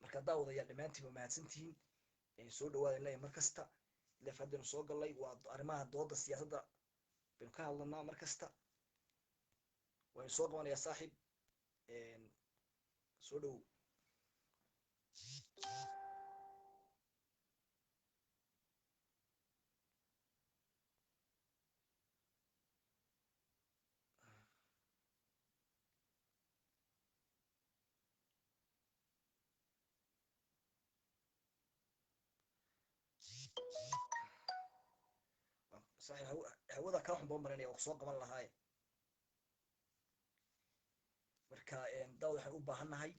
Marka daawadayaal, dhammaantiin waa mahadsantihiin. Soo dhawaada leeyahay mar kasta. Leef haddaynu soo gallay, waa arrimaha dooda siyaasadda baynu ka hadlanaa mar kasta. Waynu soo qabanayaa saaxiib, soo dhowow. Saaxiib, hawada kaa xun baan marinaya oo soo qaban lahaaye. Marka daawad, waxaan u baahannahay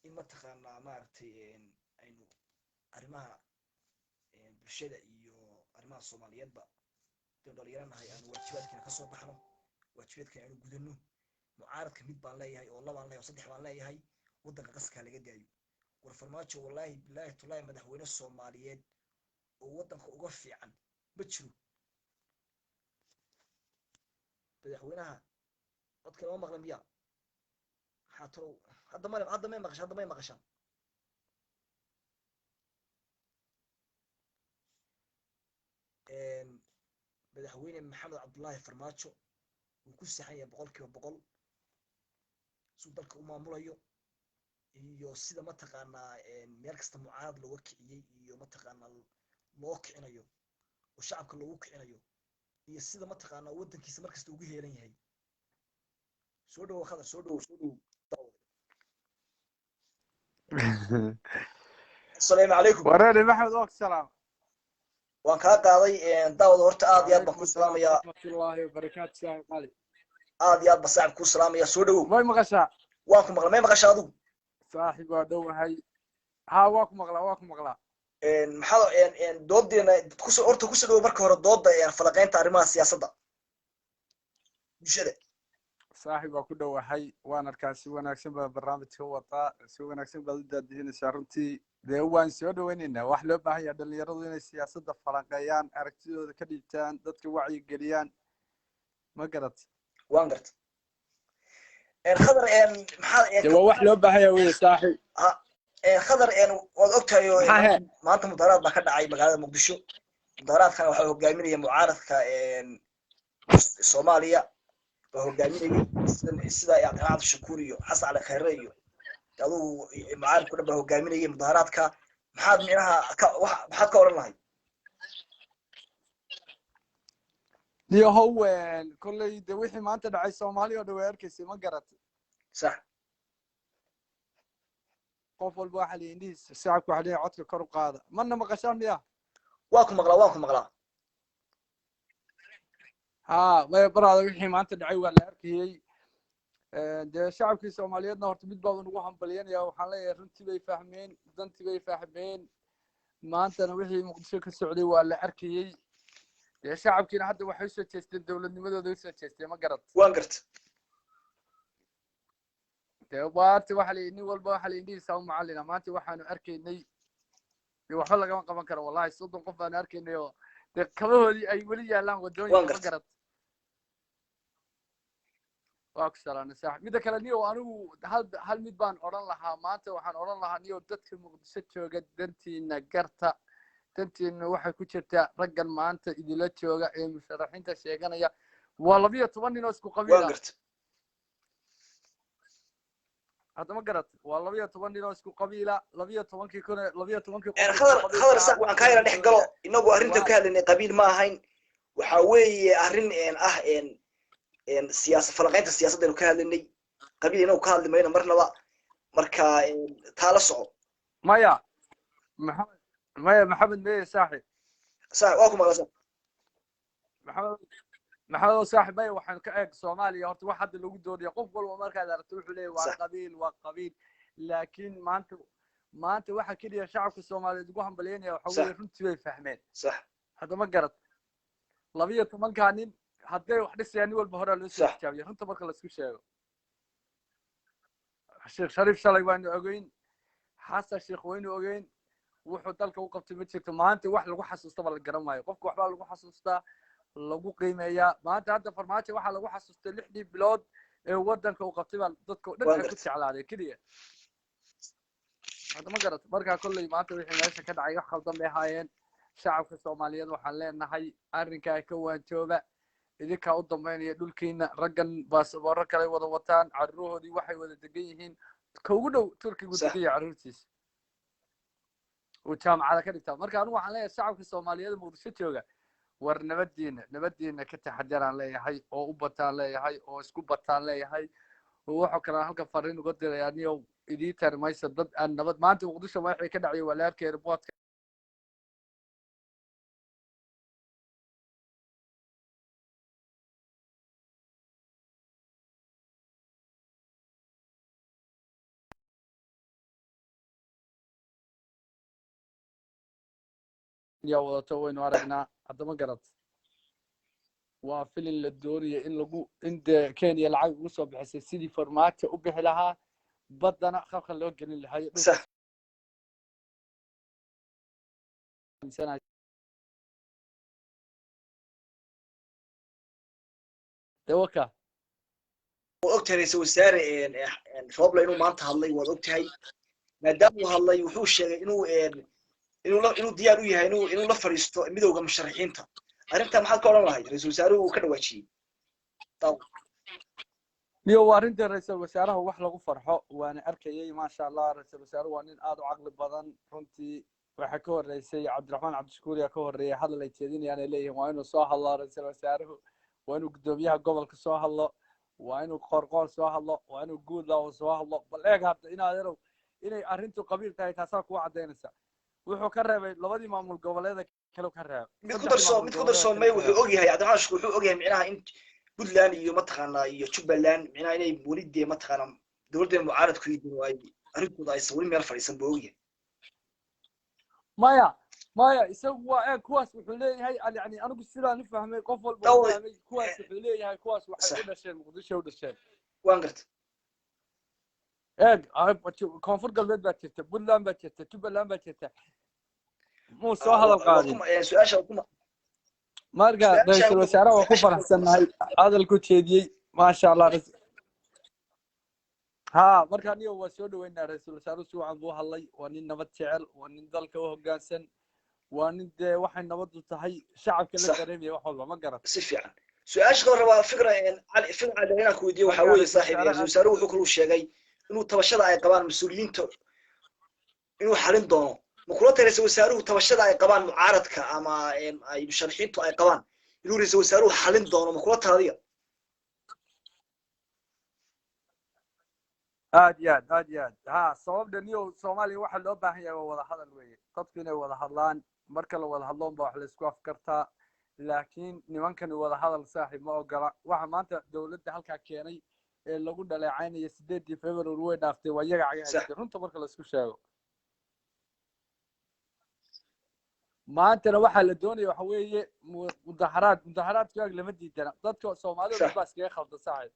in mataqaanaa maaragtay aynu arrimaha bulshada iyo arrimaha Soomaaliyeedba hadaynu dhalinyaranahay aanu waajibaadkeena kasoo baxno, waajibaadkeena aanu gudano. Mucaaradka mid baan leeyahay oo labaan leeyahay oo saddex baan leeyahay: waddanka qaskaa laga daayo. War Farmaajo, wallaahi, bilaahi, tullaahi, madaxweyne Soomaaliyeed oo waddanka uga fiican ma jiro. Madaxweynaha codka lama maqla miya? Maxaa talow hadda male? Hadda may maqasha? Hadda may maqashaan? Madaxweyne Maxamed Cabdullaahi Farmaajo wuu ku saxan yahay 100%, suu dalka u maamulayo iyo sida mataqaanaa meel kasta mucaarad looga kiciyey iyo mataqaanaa loo kicinayo oo shacabka loogu kicinayo iyo sida mataqaanaa waddankiisa mar kasta ugu heelan yahay. Soo dhowow Khadar, soo dhowow, soo dhowow. Asalaamu calaykum. Wareere Maxamed, waa ku salaam. Waan kaa qaaday. Daawad, horta aad iyo aad baan وعليكم kuu السلام salaamayaa. ورحمة الله وبركاته saaxiib qali. Aad iyo aad baan saaxib kuu salaamaya, soo dhowow. May maqashaa? Waan ku maqlay. May maqasha adigu? Saaxiib, waa dhowahay. Haa, waa ku maqlaa, waa ku maqlaa. Maxaa doodeena kusoo horta kusoo dhowow marka hore dooda falaqeynta arrimaha siyaasadda bulshada. Saaxiib, waa ku dhowahay. Waan arkaa si wanaagsan baa barnaamijka wadaa, si wanaagsan baad u daadihinaysaa. Runtii dee waan soo dhoweynaynaa. Wax loo baahan yahay dhalinyaradu inay siyaasadda falanqeeyaan, aragtidooda ka dhiibtaan, dadka wacyi geliyaan, ma garat? Waan garta. Khadar, maxaa Dee waa wax loo baahan yahay wey saaxiib. Khadar, waad ogtahay oo Maxaa he? Maanta mudaharaad baa ka dhacay magaalada Muqdisho. Mudaharaadkana waxaa hogaaminaya mucaaradka Soomaaliya baa hogaaminayay, sida Cabdiraxmaan Cabdishakuur iyo Xasan Cali Khayre iyo adugu mucaaradku dhan baa hogaaminayay mudaharaadka. Maxaad micnaha ka maxaad ka odhan lahay? Niyahow, kolley de wixii maanta dhacay Soomaali oo dhan way arkaysay, ma garat? Sax. Qof walba waxaa la indhihiisa, shacabka waxaa leeyahay codka kor u qaada. Mana maqashaan miya? Waa ku maqlaa, waan ku maqlaa. Haa, maya baraada, wixii maanta dhacay waa la arkayey. Dee shacabkii Soomaaliyeedna horta mid baa ugu hambalyanaya. Waxaan leeyahay runtii bay fahmeen, dantii bay fahmeen. Maantana wixii Muqdisho ka socday waa la arkayey. Dee shacabkiina hadda waxay usoo jeesteen dowladnimadooda, usoo jeesteen, ma garat? Waan garta. Dee maanta waxa la nin walba waxa la indhihiisa u macallina. Maanta waxaanu arkaynay dee waxba lagama qaban karo wallahi. 30 qof baanu arkaynay oo dee kabahoodii ay weli yaalaan Waan waddooyinka, ma garta. garat? Waa ku salaamay saaxib. Midda kale niyow, anigu hal mid baan odhan lahaa maanta. Waxaan odhan lahaa niyow, dadka Muqdisho jooga, dantiina garta. Dantiina waxay ku jirtaa raggan maanta idila jooga ee musharaxiinta sheeganaya waa 12 nin oo isku qabiil ah. Garta. Haddama garat, waa 12 nin oo isku qabiila, 12-kii kun, 12-kii qof isku Khadar. qabiilka Khadar ah. Sax, waxaan kaa yara dhex galo. Inagu arrinta ka hadlaynay qabiil ma ahayn. Waxa weeye arrin ah siyaasa, falaqaynta siyaasadaynu ka hadlaynay. Qabiil inagu ka hadli mayno marnaba. Marka taa la soco. Maya Maxamed, maya Maxamed, meye saaxib. Sax, waa ku maqla, sax. Maxamed, Maxamed oo saaxib, maya, waxaan ka eeg Soomaaliya horta wax hadda lagu doonaya, qof walba markaad aragto wuxuu leeyahay waa qabiil, waa qabiil. Laakiin maanta waxa keliya shacabka Soomaaliyeed ugu hambalyeynaya waxa weeye runtii bay fahmeen. Haddama garad, 12-kaa nin hadday wax dhisayaan, nin walba horaa loo soo tijaabiyay. Runta marka laisku sheego, Sheekh Shariif shalay waanu ogeyn, Xasan Sheekh waynu ogeyn wuxuu dalka u qabtay. Ma jirto maanta wax lagu xasuustaba la garan maayo. Qofka waxbaa lagu xasuustaa, lagu qiimeeyaa. Maanta hadda Farmaajo waxaa lagu xasuustay 6dii bilood ee waddanka uu qabtay baa dadka o dhan ay ku jeclaadeen keliya. Hadda ma garat. Markaa kolley maanta wixii meesha ka dhacay wax khaldan bay ahaayeen. Shacabka Soomaaliyeed waxaan leenahay arrinkaa ka waantooba, idinkaa u dambaynaya dhulkiina. Raggan baasaboorro kale wada wataan, carruurahoodii waxay wada degan yihiin, ka ugu dhow Turkigu degan yahay, carruurtiisa uu jaamacada ka dhigtaa. Marka anigu waxaan leeyahay shacabka Soomaaliyeed Muqdisho jooga, war nabadiina, nabadiina ka taxadaraan leeyahay, oo u bataan leeyahay, oo isku bataan leeyahay. Oo waxoo kale aan halka fariin uga diraya niyow, idii tari mayso dad aan nabad. Maanta Muqdisho waxay ka dhacay waa la arkay airportka yaa wadato, waynu aragnaa. Haddama garad, waa filin la doonaya in lagu in dee Kenya lacag ugu soo bixisay sidii Farmaajo u bixi lahaa, baddana khalkhal loo gelin lahaa dhulka. Aaminsanahay. Dee waka. Waad ogtahay ra'iisul wasaare Roble inuu maanta hadlay. Waad ogtahay, maadaama uu hadlay, wuxuu sheegay inuu diyaar u yahay inuu la fadhiisto midowda musharaxiinta. Arrintaa maxaad ka odhan lahayd? Ra'iisul wasaaruhu uu ka dhawaajiyey. Niyo, waa arrinta ra-iisul wasaaraha wax lagu farxo, waana arkayay. Maasha Allah, ra-iisul wasaaruhu waa nin aad u caqli badan runtii. Waxaa ka horreysay Cabdiraxmaan Cabdishakuur yaa ka horreeyay hadal ay jeedinayaan, ay leeyihiin waa inuu soo hadlo ra-iisul wasaaruhu, waa inuu guddoomiyaha gobolka soo hadlo, waa inuu Qoorqoor soo hadlo, waa inuu Guudlaawo soo hadlo. Bal eeg hadda, inaad yarow inay arrintu qabiil tahay taasaa kugu caddaynaysa. Wuxuu ka reebay labadii maamul goboleeda kale ka reebay. Mid ku saddexdii darso maamul mid ku goboleeda darso kale may ka wuxuu reebay. ogyahay Cabdiraxmaan Shukur, wuxuu ogyahay micnaha in Puntland iyo mataqaanaa iyo Jubbaland micnaha inay weli dee mataqaanaa dowladda mucaarad ku yihiin oo ay arrintooda aysan weli meel fadhiisan buu ogyahay. Maya, maya, isagu waa eeg, kuwaas wuxuu leeyahay yani anigu sidaan u fahmay, qof walba u fahmay, kuwaas wuxuu leeyahay kuwaas waxay u dhasheen Muqdisho u dhasheen. Waan garta. Eeg, Koonfur Galbeed baa jirta, Puntland baa jirta, Jubbaland baa jirta, muu soo hadal qaadin. Su-aasha kuma Marka su-aasha ra-iisul wasaaraha waa ku su-aasha faraxsannahay hadalku jeediyey, maasha Allah. Ha, marka aniga waa soo dhaweynaa ra-iisul wasaaruhu, si wacan buu hadlay. Waa nin nabad jecel, waa nin dalka u hoggaansan, waa nin dee waxay nabaddu tahay shacabka la dareemaya wax walba, ma garat? Si fiican. Su-aasha kale rabaa fikra Cali, fikra Cali inaan ku weydiiyo waxaa Marka weeye, ra-iisul saaxiib, wasaaraha ra'iisul wasaaruhu wuxuu kaluu sheegay inuu tabashada ay qabaan mas-uuliyiinta inuu xalin doono. Ma kula tahay ra'iisul wasaaruhu tabashada ay qabaan mucaaradka ama ay musharaxiintu ay qabaan inuu ra'iisul wasaaruhu xalin doono? Ma kula tahay adiga? Aad iyo aad, aad iyo aad. Ha, sababta niyow, Soomaaliya waxaa loo baahan yahay waa wada hadal weeye, dadku inay wada hadlaan. Marka la wada hadloon baa wax laisku afkartaa, laakiin nimankani wada hadal saaxiib ma ogola. Waxa maanta dowladda halkaa keenay ee lagu dhaleecaynaya 8-dii February way dhaaftay, waa iyaga caga haystay. Runta marka laisku sheego, maantana waxaa la doonaya waxa weeye mudaharaad. Mudaharaadku ag lama diidana, dadka Soomaalida dad baa iskaga khaldan saaxiib.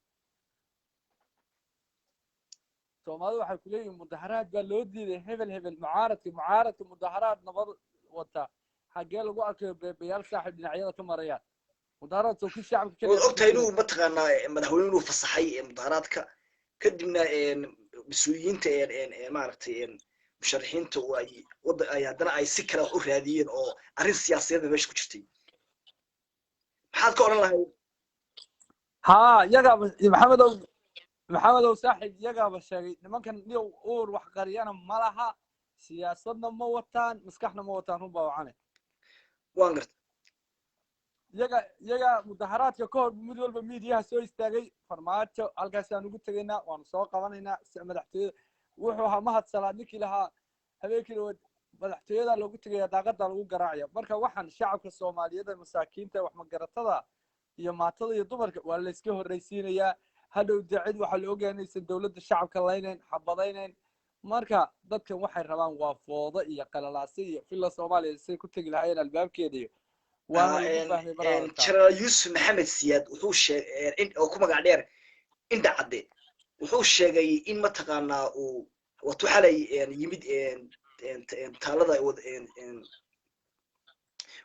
Soomaalida waxay ku leeyihiin mudaharaad baa loo diiday hebel hebel, mucaaradka mudaharaad nabad wata xaggee lagu arkayo? Beebayaal saaxiib dhinacyada ka marayaan. Mudaharaad soo kii shacabka Waad keliya og tahay inuu mataqaanaa madaxweyne inuu fasaxay mudaharaadka, kadibna mas-uuliyiinta maaragtay musharaxiinta oo ay wadda ay haddana ay si kale wax u raadiyeen oo arrin siyaasadeed ba meesha ku jirtay. Maxaad ka odhan lahayd? Haa, iyagaaba, Maxamedow, Maxamedow saaxiib, iyagaaba sheegay nimankan niyow uur wax qariyana ma laha, siyaasadna ma wataan, maskaxna ma wataan, run baa wacane. Waan gartay. Iyaga mudaharaadka ka hor mid walba miidiyaha soo istaagay, Farmaajo halkaasaan ugu tegaynaa, waanu soo qabanaynaa madaxtooyada. Wuxuu ahaa Mahad Salaad ninkii lahaa habeenkii dhawaad madaxtooyada loogu tegaya, daaqada lagu garaacaya. Marka waxaan shacabka Soomaaliyeed ee masaakiinta, wax magaratada iyo maatada iyo dumarka waa la iska horraysiinayaa. Hadhow dee cid waxaa la ogyahay inaysan dowladda shacabka laynayn, xabadaynayn. Marka dadkan waxay rabaan waa foodo iyo qalalaase iyo Villa Soomaaliya say ku tegi lahaayeen albaabkeeda iyo waana lagu fahmay mararka. Jenaraal Yuusuf Maxamed Siyaad wuxuu sheegay, oo ku magac dheer Indha Cadde, wuxuu sheegay in mataqaanaa uu watu xalay yimid taalada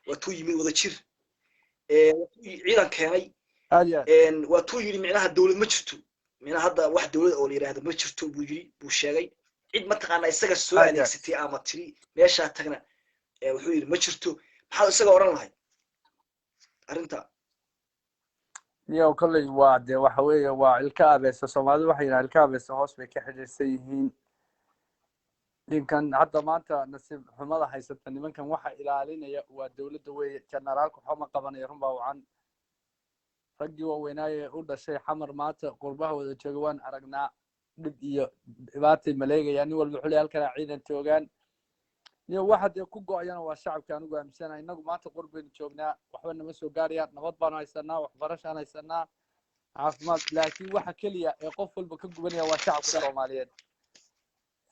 watuu yimid Wadajir, watuu ciidan keenay. Aad iyo aad. Waatuu yidhi micnaha dowlad ma jirto, micnaha hadda wax dowlad oo la yidhaahdo ma jirto buu yidhi, buu sheegay. Cid mataqaanaa isaga soo Aad iyo aad. adeegsatay ama tiri meeshaa tagna, wuxuu yidhi ma jirto. Maxaad isaga odhan lahayd arrinta? Niyow, kolley waa dee waxa weeye waa ilka abeesa. Soomaalidu waxay yidhaha ilka abeesa hoos bay ka xidhiidhsan yihiin. Ninkan hadda maanta nasiib xumada haysata nimankan waxa ilaalinaya waa dowladda weeye. Generaalku waxba ma qabanaya, run baa wacan. Raggii waaweynaaye u dhashay Xamar maanta qurbaha wada jooga waan aragnaa, dhib iyo dhibaatay maleegayaan. Nin walba xulay halkanaa ciidan joogaan niyo waxa dee ku go'ayana waa shacabka. Anigu aaminsanahay innagu maanta qurbaynu joognaa, waxba nama soo gaarayaan, nabad baanu haysanaa, waxbarashaan haysanaa, caafimaad, laakiin waxa keliya ee qof walba ka gubanaya waa shacabka Soomaaliyeed.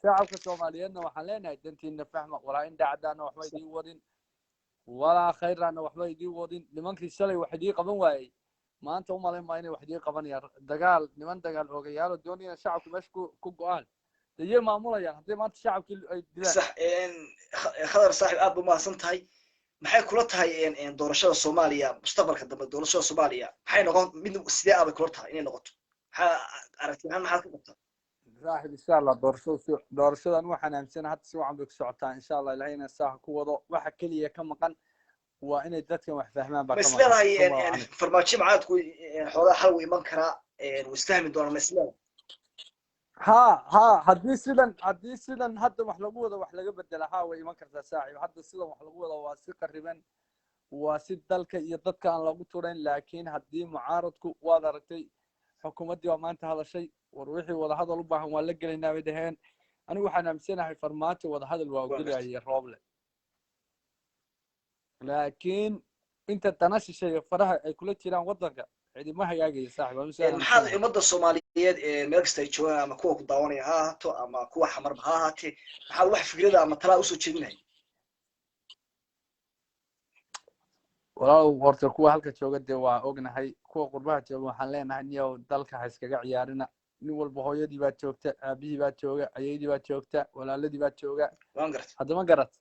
Shacabka Soomaaliyeedna waxaan leenahay dantiina fahma, walaa in dhacdaana waxba idiin wadin, walaa khayraana waxba idiin wadin. Nimankii shalay wax idiin qaban waayey maanta u malayn maa inay wax idiin qabanayaan. Dagaal niman dagaal oogayaalo doonayaan shacabku meesha ku go'aan dee yay maamulayaan haddii maanta shacabkii ay dilaan. Sax. Khadar saaxib, aad ba umahadsan tahay. Maxay kula tahay doorashada Soomaaliya mustaqbalka dambe? Doorashada Soomaaliya maxay noqon mid sidee ah bay kula tahay inay noqoto? Maxaa aragti ahaan maxaad ka qabtaa? Saaxib, insha Allah doorashada doorashadan waxaan aaminsanahay hadda si wacan bay ku socotaa, insha Allah Ilahayna saa ha ku wado. Waxa keliya ka maqan waa inay dadkan wax fahmaan baa Ma ka is maqan. leedahay Run baa wacan. Farmaajo macaadku xoogaa xal wuu iman karaa, wuu isfahmi doonaa, ma is leedahay? Ha, haddii sidan hadda wax lagu wado wax laga bedela, ha, way iman kartaa saaxiib. Hadda sidan wax lagu wado waa si qariban, waa si dalka iyo dadka aan loogu turayn, laakiin haddii mucaaradku, waad aragtay, xukuumaddii waa maanta hadashay, war wixii wadahadal u baahan waa la gelaynaa bay dhaheen. Anigu waxaan aaminsanahay Farmaajo wadahadal waa Waa gartay. ogolyahay Rooble, laakiin inta dana shisheeye faraha ay kula jiraan waddanka cidima hagaagaya saaxiib. Anigu sidaan Maxaad aaminsanahay. ummadda Soomaaliyeed ee meel kasta ay joogaan, ama kuwa ku daawanaya ha ahaato ama kuwa Xamarba ha ahaatee, maxaad wax fikrada ama talaa usoo jeedinahay? Walaalow, horta kuwa halka jooga dee waa ognahay, kuwa qurbaha jooga waxaan leenahay niyow dalka ha iskaga ciyaarina. Nin walba hooyadii baa joogta, aabihii baa jooga, ayeydii baa joogta, walaaladii baa jooga. Waan gartay. Haddama garat,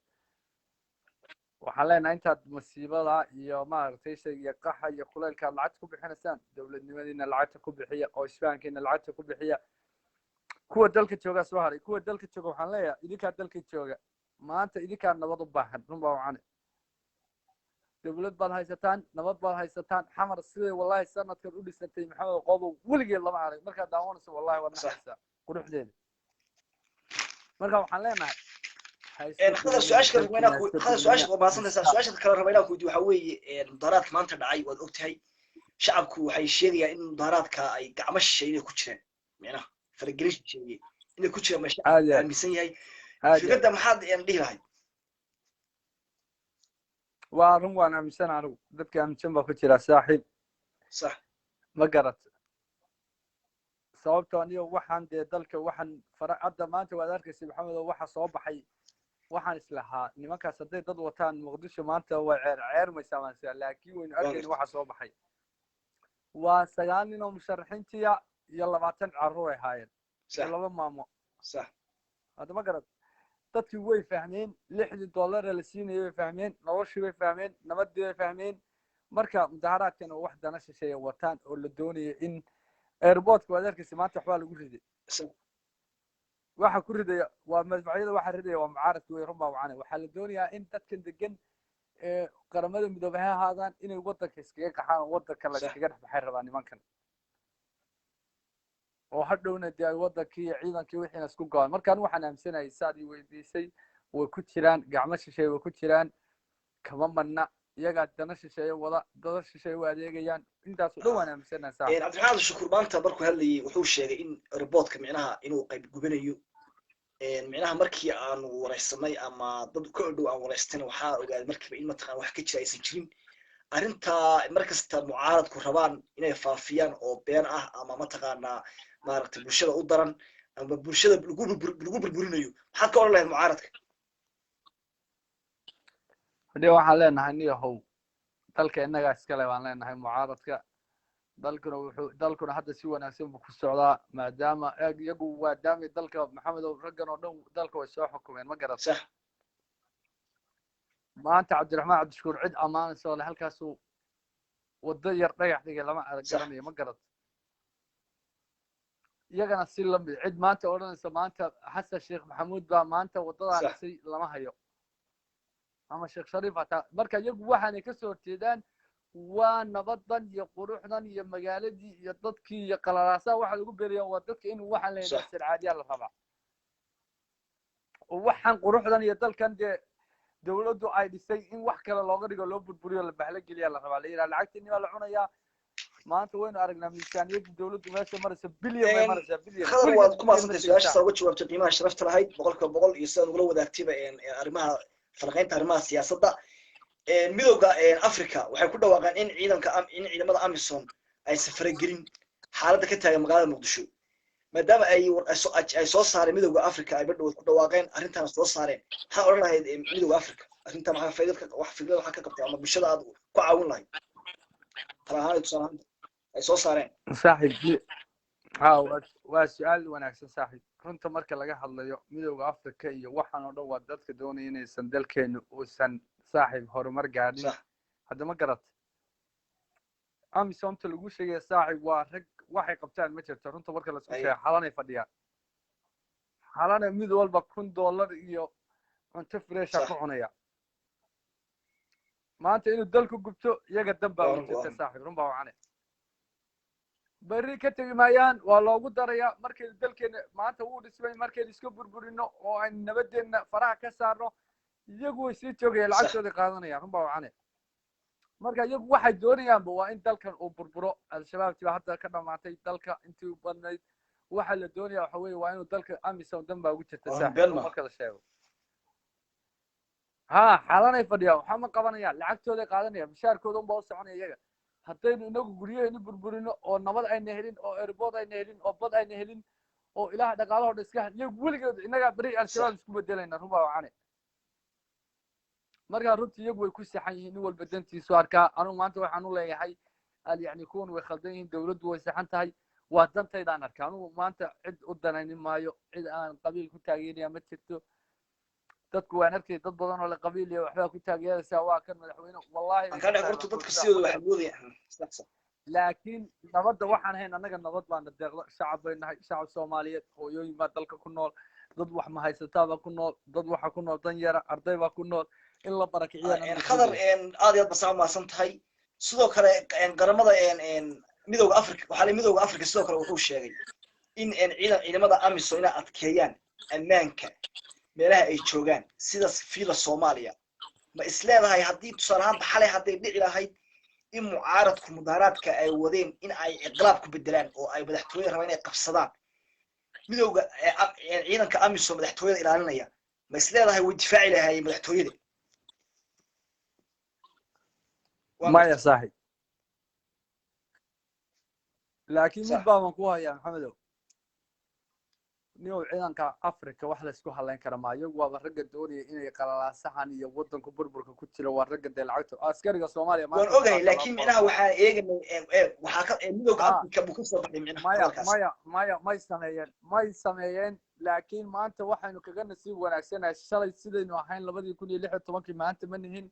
waxaan leenahay intaad masiibada iyo maaragtay shay iyo qaxa iyo kuleylka aad lacagta ku bixinaysaan, dowladnimadiina lacagta ku bixiya oo isfahankiina lacagta ku bixiya. Kuwa dalka joogaa soo haray, kuwa dalka jooga waxaan leeyahay idinkaa dalka jooga maanta, idinkaa nabad u baahan, run baa wacane. Dowlad baad haysataan, nabad baad haysataan. Xamar siday wallahi sanadkan u dhisantay, Maxamed Qobow, weligeed lama arag. Markaad daawanayso wallahi waad naxaysaa quruxdeeda. Marka waxaan leenahay ha isku Khadar, duubnina, su-aasha kale rabaa dalkiina inaan ha ku iska Khadar, su-aasha duubnina. waa mahadsantahay. Su-aasha kale rabaa inaan ku weydiiyo waxaa weeye mudaharaadka maanta dhacay waad ogtahay, shacabku waxay sheegayaan in mudaharaadka ay gacmo shisheeye inay ku jiraan, micnaha faragelin shisheeye inay ku jiraan baa shacabku Aad iyo aad. aaminsan yahay. Aad iyo aad. Fikradda maxaad dhihi lahayd? Waa run, waan aaminsan anigu, dadka aaminsan baa ku jira saaxiib. Ma garat, sababtoo aniga waxaan dee dalka waxaan fara hadda maanta waad arkaysa Maxamed oo waxa soo baxay, waxaan islahaa nimankaas hadday dad wataan Muqdisho maanta way ceer ceermaysaa baan islahaa, laakiin waynu Waan arkayna gartay. waxa soo baxay waa 9 nin oo musharaxiintiya iyo 20 carruur ay haayeen iyo 2 maamo. Hadda ma garat, dadkii way fahmeen, $60 ee la siinayay way fahmeen, noloshii way fahmeen, nabadii way fahmeen. Marka mudaharaadkan oo wax dana shisheeya wataan oo la doonayo in airportka, waad arkaysa, maanta waxbaa lagu riday. Waxa ku ridaya waa madfacyada, waxa ridaya waa mucaaradka wey. Run baa wacane, waxaa la doonayaa in dadkan degan ee Qaramada Midoobay ha ahaadaan inay waddanka iskaga qaxaan oo waddanka la iskaga dhex baxay rabaa nimankan, oo hadhowna dee ay waddankii iyo ciidankii wixiina isku go-aan. Marka anigu waxaan aaminsanahay, saad i weydiisay, way ku jiraan gacmo shisheeye, way ku jiraan, kama madna. Iyagaa dana shisheeye wada, dana shisheeye u adeegayaan, intaas oo dhan waan aaminsanahay, saa. Cabdiraxmaan Shukuur maanta markuu hadlayay wuxuu sheegay in airportka micnaha inuu qayb gubanayo. Micnaha markii aanu waraysanay ama dad ka dhow aan waraystayna, waxaa ogaaday markiiba in mataqana wax ka jira aysan jirin arrintaa. Markasta mucaaradku rabaan inay faafiyaan oo been ah ama mataqaanaa maaragtay bulshada u daran ama bulshada lagu burburinayo, maxaad ka odhan lahayd mucaaradka? Hadee waxaan leenahay, niyahow, dalka innagaa iskale baan leenahay mucaaradka. Dalkuna wuxuu dalkuna hadda si wanaagsan buu ku socdaa, maadaama eeg iyagu maadaama dalka, Maxamedow, raggan oo dhan dalka way soo xukumeen, ma garat? Sax. Maanta Cabdiraxmaan Cabdishakuur cid ammaanaysa oo le halkaasuu waddo yar dhagax dhigay lama arag, garanayo, ma garat? Iyagana si lamid, cid maanta odhanaysa maanta Xasan Sheekh Maxamuud baa maanta waddadaa dhisay lama hayo, ama Sheekh Shariif hataa. Marka iyagu waxaanay kasoo horjeedaan waa nabadan iyo quruxdan iyo magaaladii iyo dadkii iyo qalalaasaha waxa lagu beeraya waa dadka in waxaan la yidhaha sircaadiyaa la rabaa, oo waxaan quruxdan iyo dalkan dee dawladdu ay dhisay in wax kale looga dhigo, loo burburiyo, la bahlo geliyaa la rabaa, la yidhaha lacagtiini baa la cunayaa. Maanta waynu aragnaa miisaaniyadda dawladdu meesha maraysa, bilyan bay maraysaa, bilyan. Khadar, waad ku mahadsantay su-aashaasa uga jawaabtay qiimaha sharafta lahayd 100% iyo sidaad ugula wadaagtayba arrimaha falanqaynta arrimaha siyaasadda. Midowda Africa waxay ku dhawaaqeen in ciidanka in ciidamada AMISOM aysan faragelin xaaladda ka taagan magaalada Muqdisho. Maadaama ay soo saareen Midowda Africa, ay badhowood ku dhawaaqeen arrintaana soo saareen, maxaa odhan lahayd Midowda Africa arrinta? Maxaa faa'iidad ka wax fikrad waxaa ka qabtay ama bulshada aad ku caawin lahayd tala ahaan iyo tusaale ahaan ay soo saareen? Saaxiib, ha, waa su-aal wanaagsan, saaxiib. Runta marka laga hadlayo, Midowda Africa iyo waxaan oo dhan waa dadka doonaya inaysan dalkeenu uusan, saaxiib, horumar gaadhin. Hadda ma garat, AMISOMta lagu sheegaya, saaxiib, waa rag waxay qabtaan ma jirto. Runta marka laisku sheega, Xalanay fadhiyaan, Xalana mid walba $1000 iyo cunto fresha ku cunaya. Maanta inuu dalku gubto iyaga dan baa ugu jirta, saaxiib, run baa wacane. Berri ka tegi maayaan, waa loogu darayaa. Markaynu dalkeena maanta wuu dhismay, markaynu iska burburino oo aynu nabadeenna faraha ka saarno, iyagu way sii joogayaan, lacagtooday qaadanayaan. Run baa wacane. Marka iyagu waxay doonayaanba waa in dalkan uu burburo. Al-Shabaabtii baa hadda ka dhamaatay dalka intii u badnayd. Waxa la doonaya waxa weeye waa inuu dalka AMISOM dan baa ugu jirta, saaxiib, marka la sheego. Ha, Xalanay fadhiyaan, waxba ma qabanayaan, lacagtooday qaadanayaan, mishaarkooda unbaa u soconaya iyaga. Haddaynu inagu guryaheenu burburino oo nabad ayna helin oo airport ayna helin oo bad ayna helin oo ilaah dhaqaalahoo dhan iska iyagu weligood, innagaa beri Al-Shabaab isku bedelayna. Run baa wacane. Marka runtii iyagu way ku saxan yihiin, nin walba dantiisu arkaa. Anugu maanta waxaan u leeyahay al yacni kuwan way khaldan yihiin, dawladdu way saxan tahay, waa dantaydaan arkaa. Anugu maanta cid u danaynin maayo, cid aan qabiil ku taageeraya ma jirto. Dadku waan arkay dad badan oo le qabiil iyo waxbaa ku taageeraysaa, waa kan madaxweyne, wallahi. Horta dadka sidooda waxaa moodaya, sax sax. Laakiin nabadda waxaan hayn annaga, nabad baana deeqdo. Shacab bay nahay, shacab Soomaaliyeed, hooyooyin baa dalka ku nool, dad wax mahaysataa baa ku nool, dad waxa ku nool dan yara, arday baa ku nool in la barakiciyana. Khadar, aad iyo aad basaa umahadsan tahay. Sidoo kale qaramada Midowda Africa waxaa le Midowda Africa sidoo kale wuxuu sheegay in ciidamada AMISOM inay adkeeyaan ammaanka meelaha ay joogaan sida fiila Soomaaliya. Ma isleedahay haddii tusaale ahaanba xalay hadday dhici lahayd in mucaaradku mudaharaadka ay wadeen in ay inqilaab ku bedelaan oo ay madaxtooyada rabaan inay qabsadaan, midowga ciidanka AMISOM madaxtooyada ilaalinaya, ma isleedahay way difaaci lahaayeen madaxtooyada? Maya, saaxib, laakiin mid baaban ku hayaa, Maxamedow. Niow, ciidanka Africa wax laysku halayn kara maa. Iyagu waaba ragga doonaya inay qalalaasahan iyo waddanku burburka ku jiro, waa ragga dee lacagta askariga Soomaaliya. Waan ogahay, laakiin micnaha waxaan eeganay waxaa ka Midowga Africa buu ka soo baxay micnaha. Maya, maya, maya, may sameeyeen, may sameeyeen. Laakiin maanta waxaynu kaga nasiib wanaagsanahay, shalay sidaynu ahayn 2016-kii maanta ma nihin.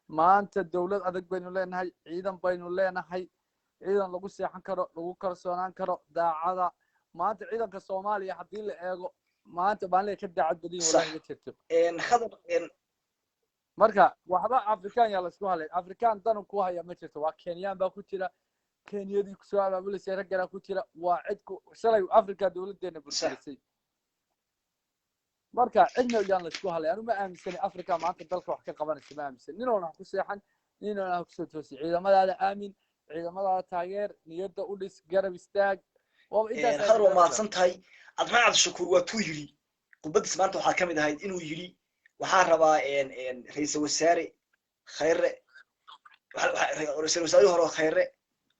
Maanta dowlad adag baynu leenahay, ciidan baynu leenahay, ciidan lagu seexan karo, lagu kalsoonaan karo, daacada. Maanta ciidanka Soomaaliya haddii la eego, maanta maalin ka daacad badan yihiin wallahi ma jirto. Khadar. Marka waxba Afrikaan yaa laisku halay, Afrikaan danu ku haya ma jirto. Waa Kenyaan baa ku jira, Kenyadii kusoo abaabulisay ragganaa ku jira, waa cid ku shalay Africa dowladeena burburisay. Marka cidna yaan laisku halay. Anu ma aaminsanay Africa maanta dalka wax ka qabanaysa, ma aaminsan. Ninoona ha ku seexan, ninoona ha kusoo toosin. Ciidamadaada aamin, ciidamadaada taageer, niyadda u dhis, garab istaag. Waaba intaas. Khadar, waa mahadsan tahay. Cabdiraxmaan Cabdishakuur waa tuu yidhi khudbadiis maanta waxaa ka mid ahayd inuu yidhi waxaa rabaa ra'iisul wasaare Khayre, ra'iisul wasaarihii hore oo Khayre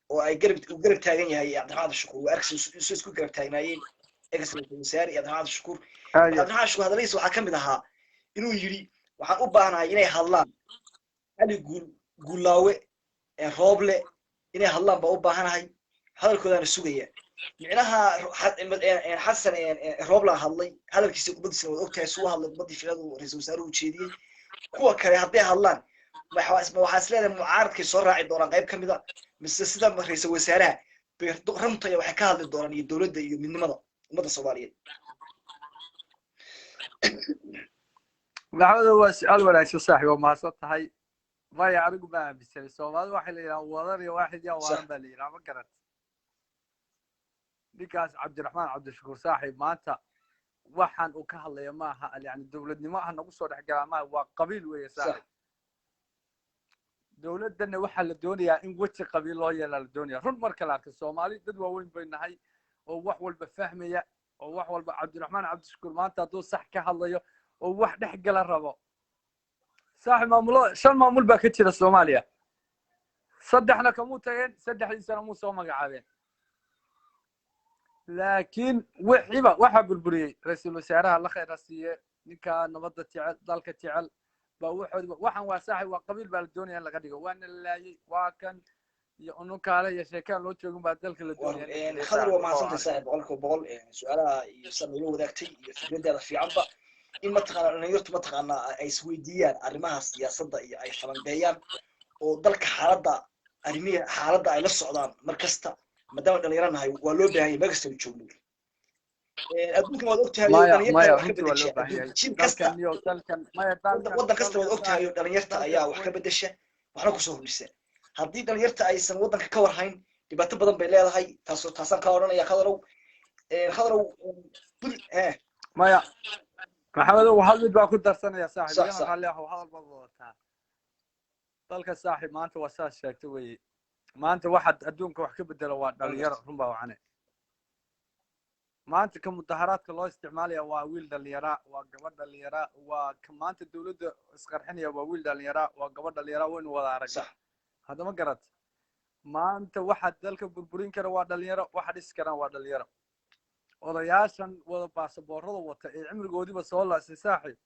oo ay garab uu garab taagan yahay Cabdiraxmaan Cabdishakuur. Waa arkaysa isu isku garab taagnaayeen ex ra'iisul wasaare iyo Cabdiraxmaan Cabdishakuur. Cabdiraxmaan Cabdishakuur hadalladiisa waxaa ka mid ahaa inuu yidhi waxaan u baahanahay inay hadlaan Cali Guul Guulaawe, Rooble, inay hadlaan baa u baahanahay, hadalkoodaana sugaya. Micnaha Xasan Roobla hadlay, hadalkiisa khudbadiisana waad ogtahay suu hadlay, khudbadii ficiladu ra'iisul wasaaruhu ujeediyey. Kuwa kale hadday hadlaan, waxaa is leedahay mucaaradkay soo raaci doonaan qayb ka mid a, mise sida ra'iisul wasaaraha bay runta iyo waxay ka hadli doonaan iyo dowladda iyo midnimada ummadda Soomaaliyeed? Maxamed, waa su-aal wanaagsan saaxib, waa mahadsan tahay. Maya, anigu ma aaminsanay. Soomaalida waxay la yidhaha wadan iyo waaxid yaa waalan baa la yidhaha, ma garat? Ninkaas Cabdiraxmaan Cabdishakuur saaxib maanta waxaan uu ka hadlaya maaha yani dowladnimo ah nagu soo dhex galaa maaha, waa qabiil weeye saaxib. Dowladdanna waxaa la doonayaa in weji qabiil loo yeelaa la doonaya. Run marka la arko, Soomaali dad waaweyn bay nahay oo wax walba fahmaya oo wax walba. Cabdiraxmaan Cabdishakuur maanta hadduu sax ka hadlayo oo wax dhex gala rabo saaxib, maamulo shan maamul baa ka jira Soomaaliya, saddexna kamuu tageen, saddexdiisana muu soo magacaabeen, laakiin wixiiba waxaa burburiyey ra-iisul wasaaraha la khayra siiye, ninka nabadda jecel, dalka jecel baa waxoodiba. Waxaan waa saaxib, waa qabiil baa la doonaya in laga dhigo. Waana la laayey, waa kan iyo ununkaale iyo sheekaan loo joogin baa dalka la doonaya in la geliyo. Khadar, waa saaxib, mahadsantahay saaxib, 100%. Su-aalaha iyo sida noola wadaagtay iyo fikradaada fiicanba in mataqaana dhalinyartu mataqaana ay isweydiiyaan arrimaha siyaasadda iyo ay falanqeeyaan oo dalka xaaladda arrimihi xaaladda ay la socdaan mar kasta, maadaama dhalinyaro nahay waa loo baahan yahay meel kasta oo joogno. Adduunkan waad ogtahay oo Maya, dhalinyarta maya, wax ka runtii waa loo bedesha baahan adduunka yahay jiil kasta dalkan iyo dalkan, maya, dalkan waddan kasta waad dalkan ogtahay oo saaxib dhalinyarta dalkan ayaa wax ka bedesha waxna kusoo hordhisa. Haddii dhalinyarta aysan waddanka ka warhayn, dhibaato badan bay leedahay. Taasoo taasaan ka odhanaya Khadarow. Khadarow bur Maya Maxamedow, hal mid baa ku darsanaya saaxib. Sax igana sax raalli ahow, hadal baad wadataa. Dalka saaxib maanta waa saas sheegta weeye. Maanta waxaad adduunka wax ka bedela waa Waan dhalinyaro gartay. Run baa wacane. Maanta ka mudaharaadka loo isticmaalaya waa wiil dhalinyara, waa gabadh dhalinyara, waa ka maanta dowladda isqarxinaya waa wiil dhalinyara, waa gabadh dhalinyara. Waynu wada aragnay. Haddama garat, maanta waxa dalka burburin kara waa dhalinyaro, waxa dhisi karana waa dhalinyaro. Odayaashan wada baasaboorada wata ee cimrigoodiiba soo laasay saaxib,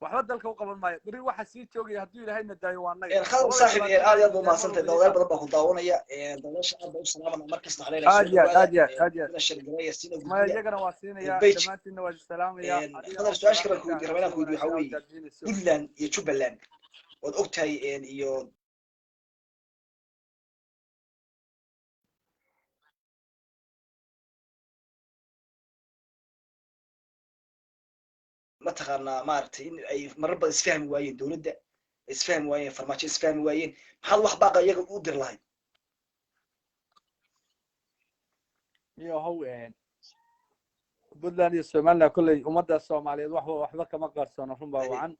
waxba dalka u qaban maayo. Beri waxa sii joogaya hadduu Ilaahayna daayo waa annaga Khadar labada saaxib, 20 aad iyo aad deeqada baa umahadsantahay. wada Daawadayaal yaqaan. badan baa ku daawanaya. Daawadayaasha aad baa u salaamana mar kasta, waxaan leenahay Aad soo iyo aad dhawaada, aad iyo aad aad iyo aad sina shargareeya, sina Maya, gudbiya iyagana waa siinayaa page. Dhammaantiinna waa salaamayaa, adigana Khadar, waa su-aasha kale salaamaya ku weydiiyo, rabaa inaan sida ku weydiiyo waxaa wanaagsan aad weeye gaadsiinayso. Puntland iyo Jubbaland waad ogtahay iyo mataqaanaa maaragtay in ay marar badan isfahmi waayeen, dowladda isfahmi waayeen, farmaajo isfahmi waayeen. Maxaad wax baaqa iyaga u diri lahayd? Iyo how Puntland iyo Somaliland, kolley ummadda Soomaaliyeed waxba kama qarsoono, run baa wacan,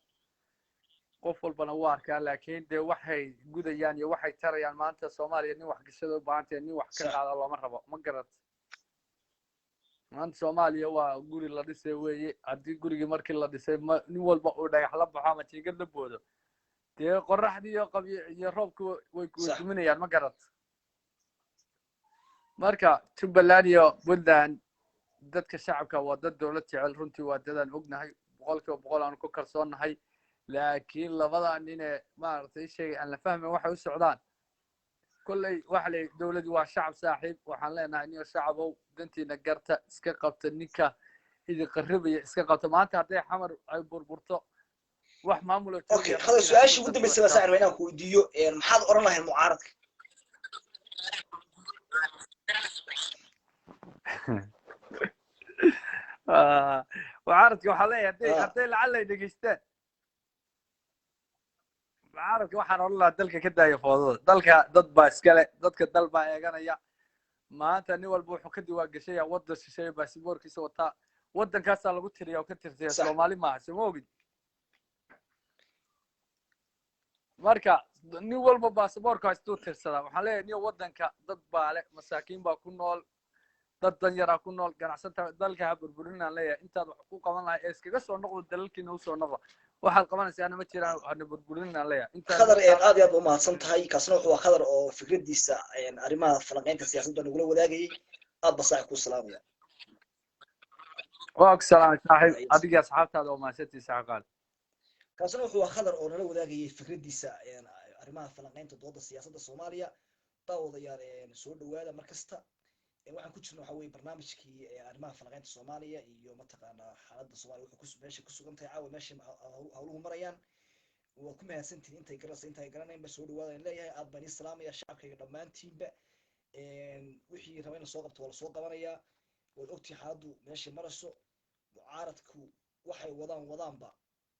qof walbana wuu arkaa. Laakiin dee waxay gudayaan iyo waxay tarayaan maanta Soomaaliya nin wax gashada u baahan tahay, nin wax ka qaada looma rabo, ma garat? Maanta Soomaaliya waa guri la dhisay weeye. Haddii gurigii markii la dhisay ma nin walba uu dhagax la baxo ama jiingad la boodo, dee qoraxdii iyo qabi iyo roobku way duminayaan, ma garat? Marka Jubbaland iyo Puntland, dadka shacabka waa dad dowlad jecel runtii, waa dadaan ognahay, 100% aanu ku kalsoonnahay. Laakiin labada nine maaragtay sheegay aan la fahmayn waxay u socdaan. Kolley waxa la yidhi dowladdu waa shacab saaxiib. Waxaan leenahay niyo shacabow, dantiina garta, iska qabta ninka idin qarribaya, iska qabta. Maanta hadday Xamar ay burburto Wax maamuloo Okay, joogaya ma Khadar, jiraan su-aashii haddii ugu dadku dambeysay baa xisaab saaxir waa inaan ku weydiiyo, maxaad oran lahayd mucaaradka? Mucaaradka waxaa leeyahay hadday Ah, hadday lacag ay dhegeystaan, mucaaradka waxaan odhan lahaa dalka ka daaya foodada. Dalka dad baa iskale, dadka dal baa eeganaya. Maanta nin walba wuxuu ka diwaan gashaya waddan shisheeye baasiboorkiisa wataa, waddankaasaa lagu tiriya oo ka tirtiya. Sax. Soomaali maaha, soo ma ogid? Marka nin walba baasaboorka haystuu tirsadaa. Waxaan leeyahay niyo waddanka dad baa le, masaakiin baa ku nool, dad danyaraa ku nool, ganacsata dalka ha burburinaan leeyahay. Intaad wax ku qaban lahay ee iskaga soo noqdo dalalkiina usoo noqda, waxaad qabanaysaana ma jiraan, hana burburinaan leeyahay intaan Khadar, intaan aad iyo aad ba umahadsan tahay. Kaasna wuxuu ahaa Khadar oo fikradiisa arrimaha falanqeynta siyaasadda nagula wadaagayay. Aad ba saaxib kuu salaamaya. Waa ku salaamay saaxiib. Ayib. Adiga asxaabtaada oo mahadsantihiin, saaxiib qaali. Kaasna wuxuu ahaa Khadar oo nala wadaagayay fikradiisa arrimaha falanqeynta dooda siyaasadda Soomaaliya. Daawadayaal, soo dhawaada mar kasta. Waxaan ku jirna waxa weeye barnaamijkii arrimaha falanqeynta Soomaaliya iyo mataqaanaa xaaladda Soomaaliya wuxuu meesha ku sugan tahay caawa, meesha hawluhu marayaan. Waa ku mahadsantihiin intay garanaysa, intay garanaynba soo dhawaada aan leeyahay. Aad baan ii salaamaya shacabkayga dhammaantiinba. Wixii raba in la soo qabto waa la soo qabanayaa. Waad ogtihiin xaaladdu meeshay marayso. Mucaaradku waxay wadaan wadaanba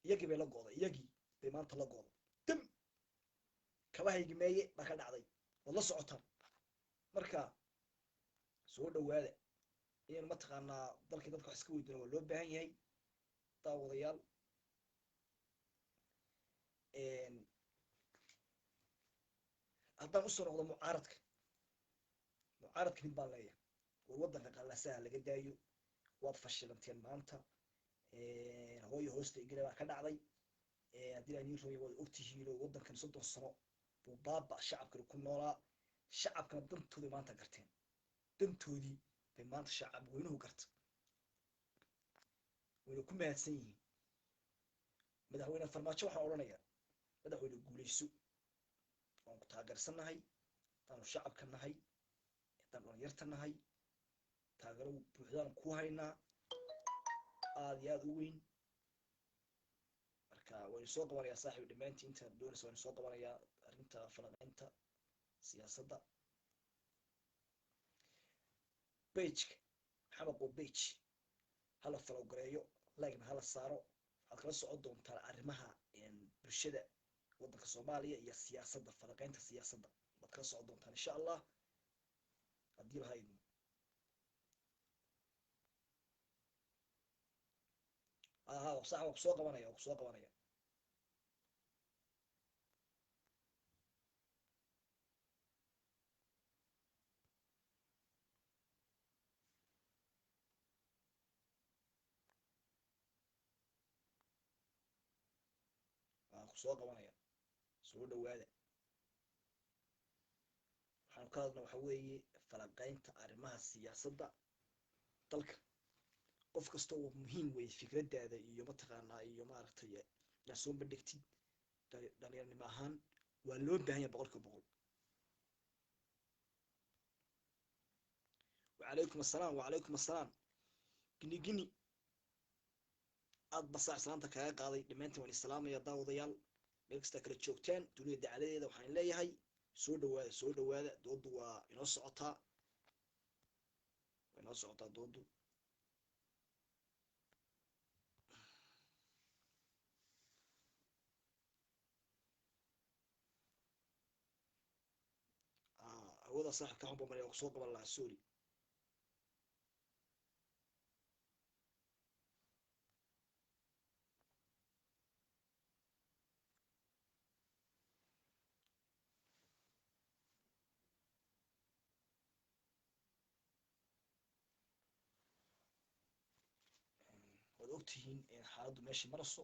iyagii bay la go'day, iyagii bay maanta la go'day. Dam kabahaygi meeye baa ka dhacday, waad la socotaan. Marka soo dhawaada inaynu mataqaanaa dalkii dadka wax iska weydiino waa loo baahan yahay. Daawadayaal, haddaan usoo noqdo mucaaradka, mucaaradka mid baan leeyahay: war waddanka qallasaha laga daayo, waad fashilanteen maanta. Hooyo hoosta igale baa ka dhacday. Haddii aan idiin rooyo, waad ogtihiin oo waddankan 30 sano buu baaba shacabkani ku noolaa. Shacabkana dantoodii maanta garteen, dantoodii bay maanta shacab weynuhu garta, wayna ku mahadsan yihiin. Madaxweyne Farmaajo waxaan odhanayaa: madaxweyne, guuleyso, waan ku taageersannahay haddaanu shacabka nahay, haddaan dhalinyarta nahay, taageero buuxdaan ku haynaa aad iyo aad u weyn. Marka waynu soo qabanayaa saaxiib dhammaantiin, intaad doonaysa waynu soo qabanayaa arrinta falanqeynta siyaasadda. Pageka Maxamed Qoo page hala follow gareeyo, like-na hala saaro. Waxaad kala socon doontaan arrimaha bulshada waddanka Soomaaliya iyo siyaasadda, falanqeynta siyaasadda waad kala socon doontaan insha Allah haddii laha idmo. Aha, sax, waa kusoo qabanaya, waa kusoo qabanaya. Waan kusoo qabanaya, soo dhawaada. Waxaanu ka hadlna waxa weeye falanqeynta arrimaha siyaasadda dalka. Qof kasta oo muhiim weeye fikradaada iyo mataqaanaa iyo maaragtay inaad soo bandhigtid dhalinyaranimo ahaan waa loo baahan yahay 100%. Wacalaykum assalaam, wacalaykum assalaam. Gini gini, aad ba saac salaanta kaga qaaday. Dhammaantiin waan isalaamaya daawadayaal, meel kastaa kala joogtaan dunida dacaladeeda. Waxaan leeyahay soo dhawaada, soo dhawaada. Doodu waa inoo socotaa, waa inoo socotaa doodu. Awooda saaxibka xun baa maraya, kusoo qaban lahaa, sorry. Waad ogtihiin xaaladdu meesha marayso.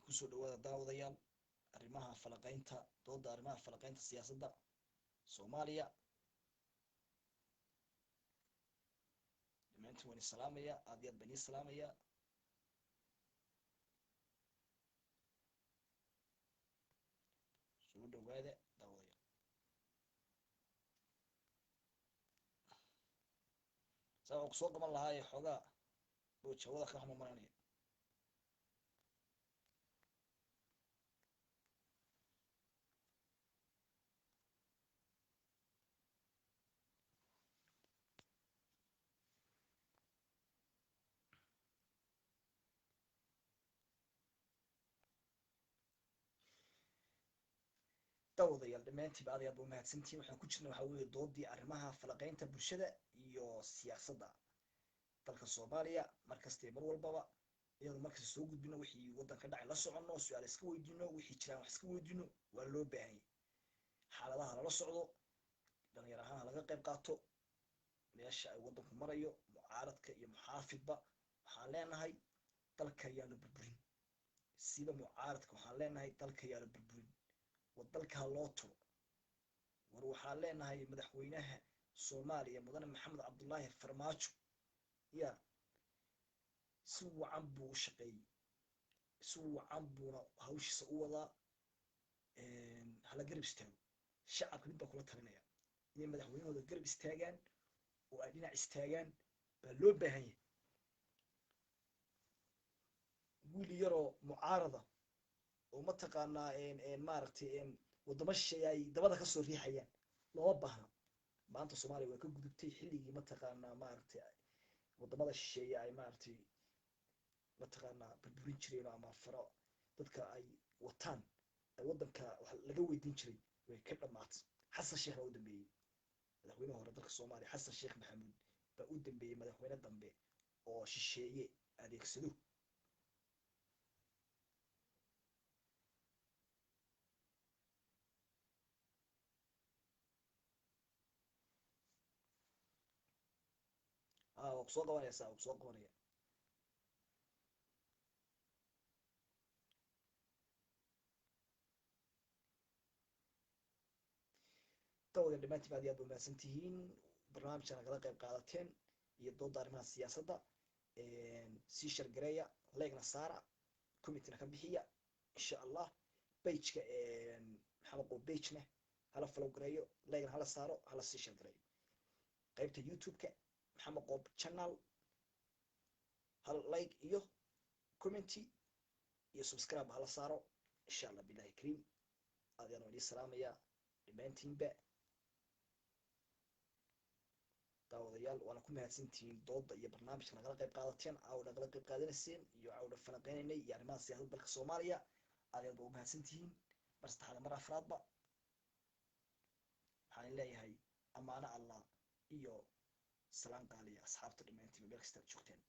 Kusoo dhawaada daawadayaal arrimaha falaqeynta dooda, arrimaha falaqeynta siyaasadda Soomaaliya. Dhammaantiin waan isalaamaya, aad iyo aad baan ii salaamaya. Soo dhawaada daawadayaal. Saa waxaan kusoo qaban lahaa xoogaa oo jawada ka xuma maranaya. Daawadayaal, dhammaantiinba aad iyo aad ba umahadsantihiin. Waxaan ku jirna waxaa weeye doodii arrimaha falaqeynta bulshada iyo siyaasadda dalka Soomaaliya. Markasta iyo mar walbaba iyadoo markasta soo gudbino wixii waddanka dhacay, la soconno, su-aal iska weydiino, wixii jiraan wax iska weydiino, waa loo baahan yahay. Xaaladaha lala socdo, dhalinyar ahaan ha laga qayb qaato meesha ay waddanku marayo. Mucaaradka iyo muxaafidba waxaan leenahay, dalka yaanu burburin. Siba mucaaradka waxaan leenahay, dalka yaanu burburin, war dalka ha loo turo. War waxaan leenahay madaxweynaha Soomaaliya, mudane Maxamed Cabdullaahi Farmaajo, ya si wacan buu u shaqeeyey, si wacan buuna hawshiisa u wadaa. Hala garab istaago. Shacabka mid baa kula talinaya, inay madaxweynahooda garab istaagaan oo ay dhinac istaagaan baa loo baahan yahay. Wiil yaroo mucaarada oo mataqaanaa maaragtay waddamo shisheeye ay dabada kasoo riixayaan looma baahna. Maanta Soomaaliya waa ka gudubtay xilligii mataqaanaa maaragtay waddamada shisheeye ay maaragtay mataqaanaa burburin jireen ama faro dadka ay wataan ay waddanka wax laga weydiin jiray. Way ka dhamaatay. Xasan Sheekh baa u dambeeyey, madaxweynaha hore dalka Soomaaliya, Xasan Sheekh Maxamuud baa u dambeeyey madaxweyne dambe oo shisheeye adeegsado. Waa kusoo qabanaya saa, waa kusoo qabanaya. Dawadan dhammaantiin aad iyo aad ba umahadsan tihiin barnaamijkan nagala qayb qaadateen iyo doodda arrimaha siyaasadda. Sii share gareeya, like-na saara, comment-na ka bixiya insha Allah. Page-ka Maxamed Qow page-na hala follow gareeyo, like-na hala saaro, hala sii share gareeyo. Qaybta YouTube-ka Maxamed Qoob channel hala like iyo comment iyo subscribe hala saaro insha Allah. Billahi kariim, aad ayaan idin salaamaya dhammaantiinba daawadayaal, waana ku mahadsantihiin dooda iyo barnaamijka nagala qayb qaadateen, caawa nagala qayb qaadanayseen iyo caawdha falanqeynaynay iyo arrimaha siyaasadda dalka Soomaaliya. Aad aad ba u mahadsantihiin mar saddexaad, mar afraadba. Waxaan leeyahay amaano Allah iyo salaan qaaliya asxaabta dhammaantiinba meel kasta aad joogteen.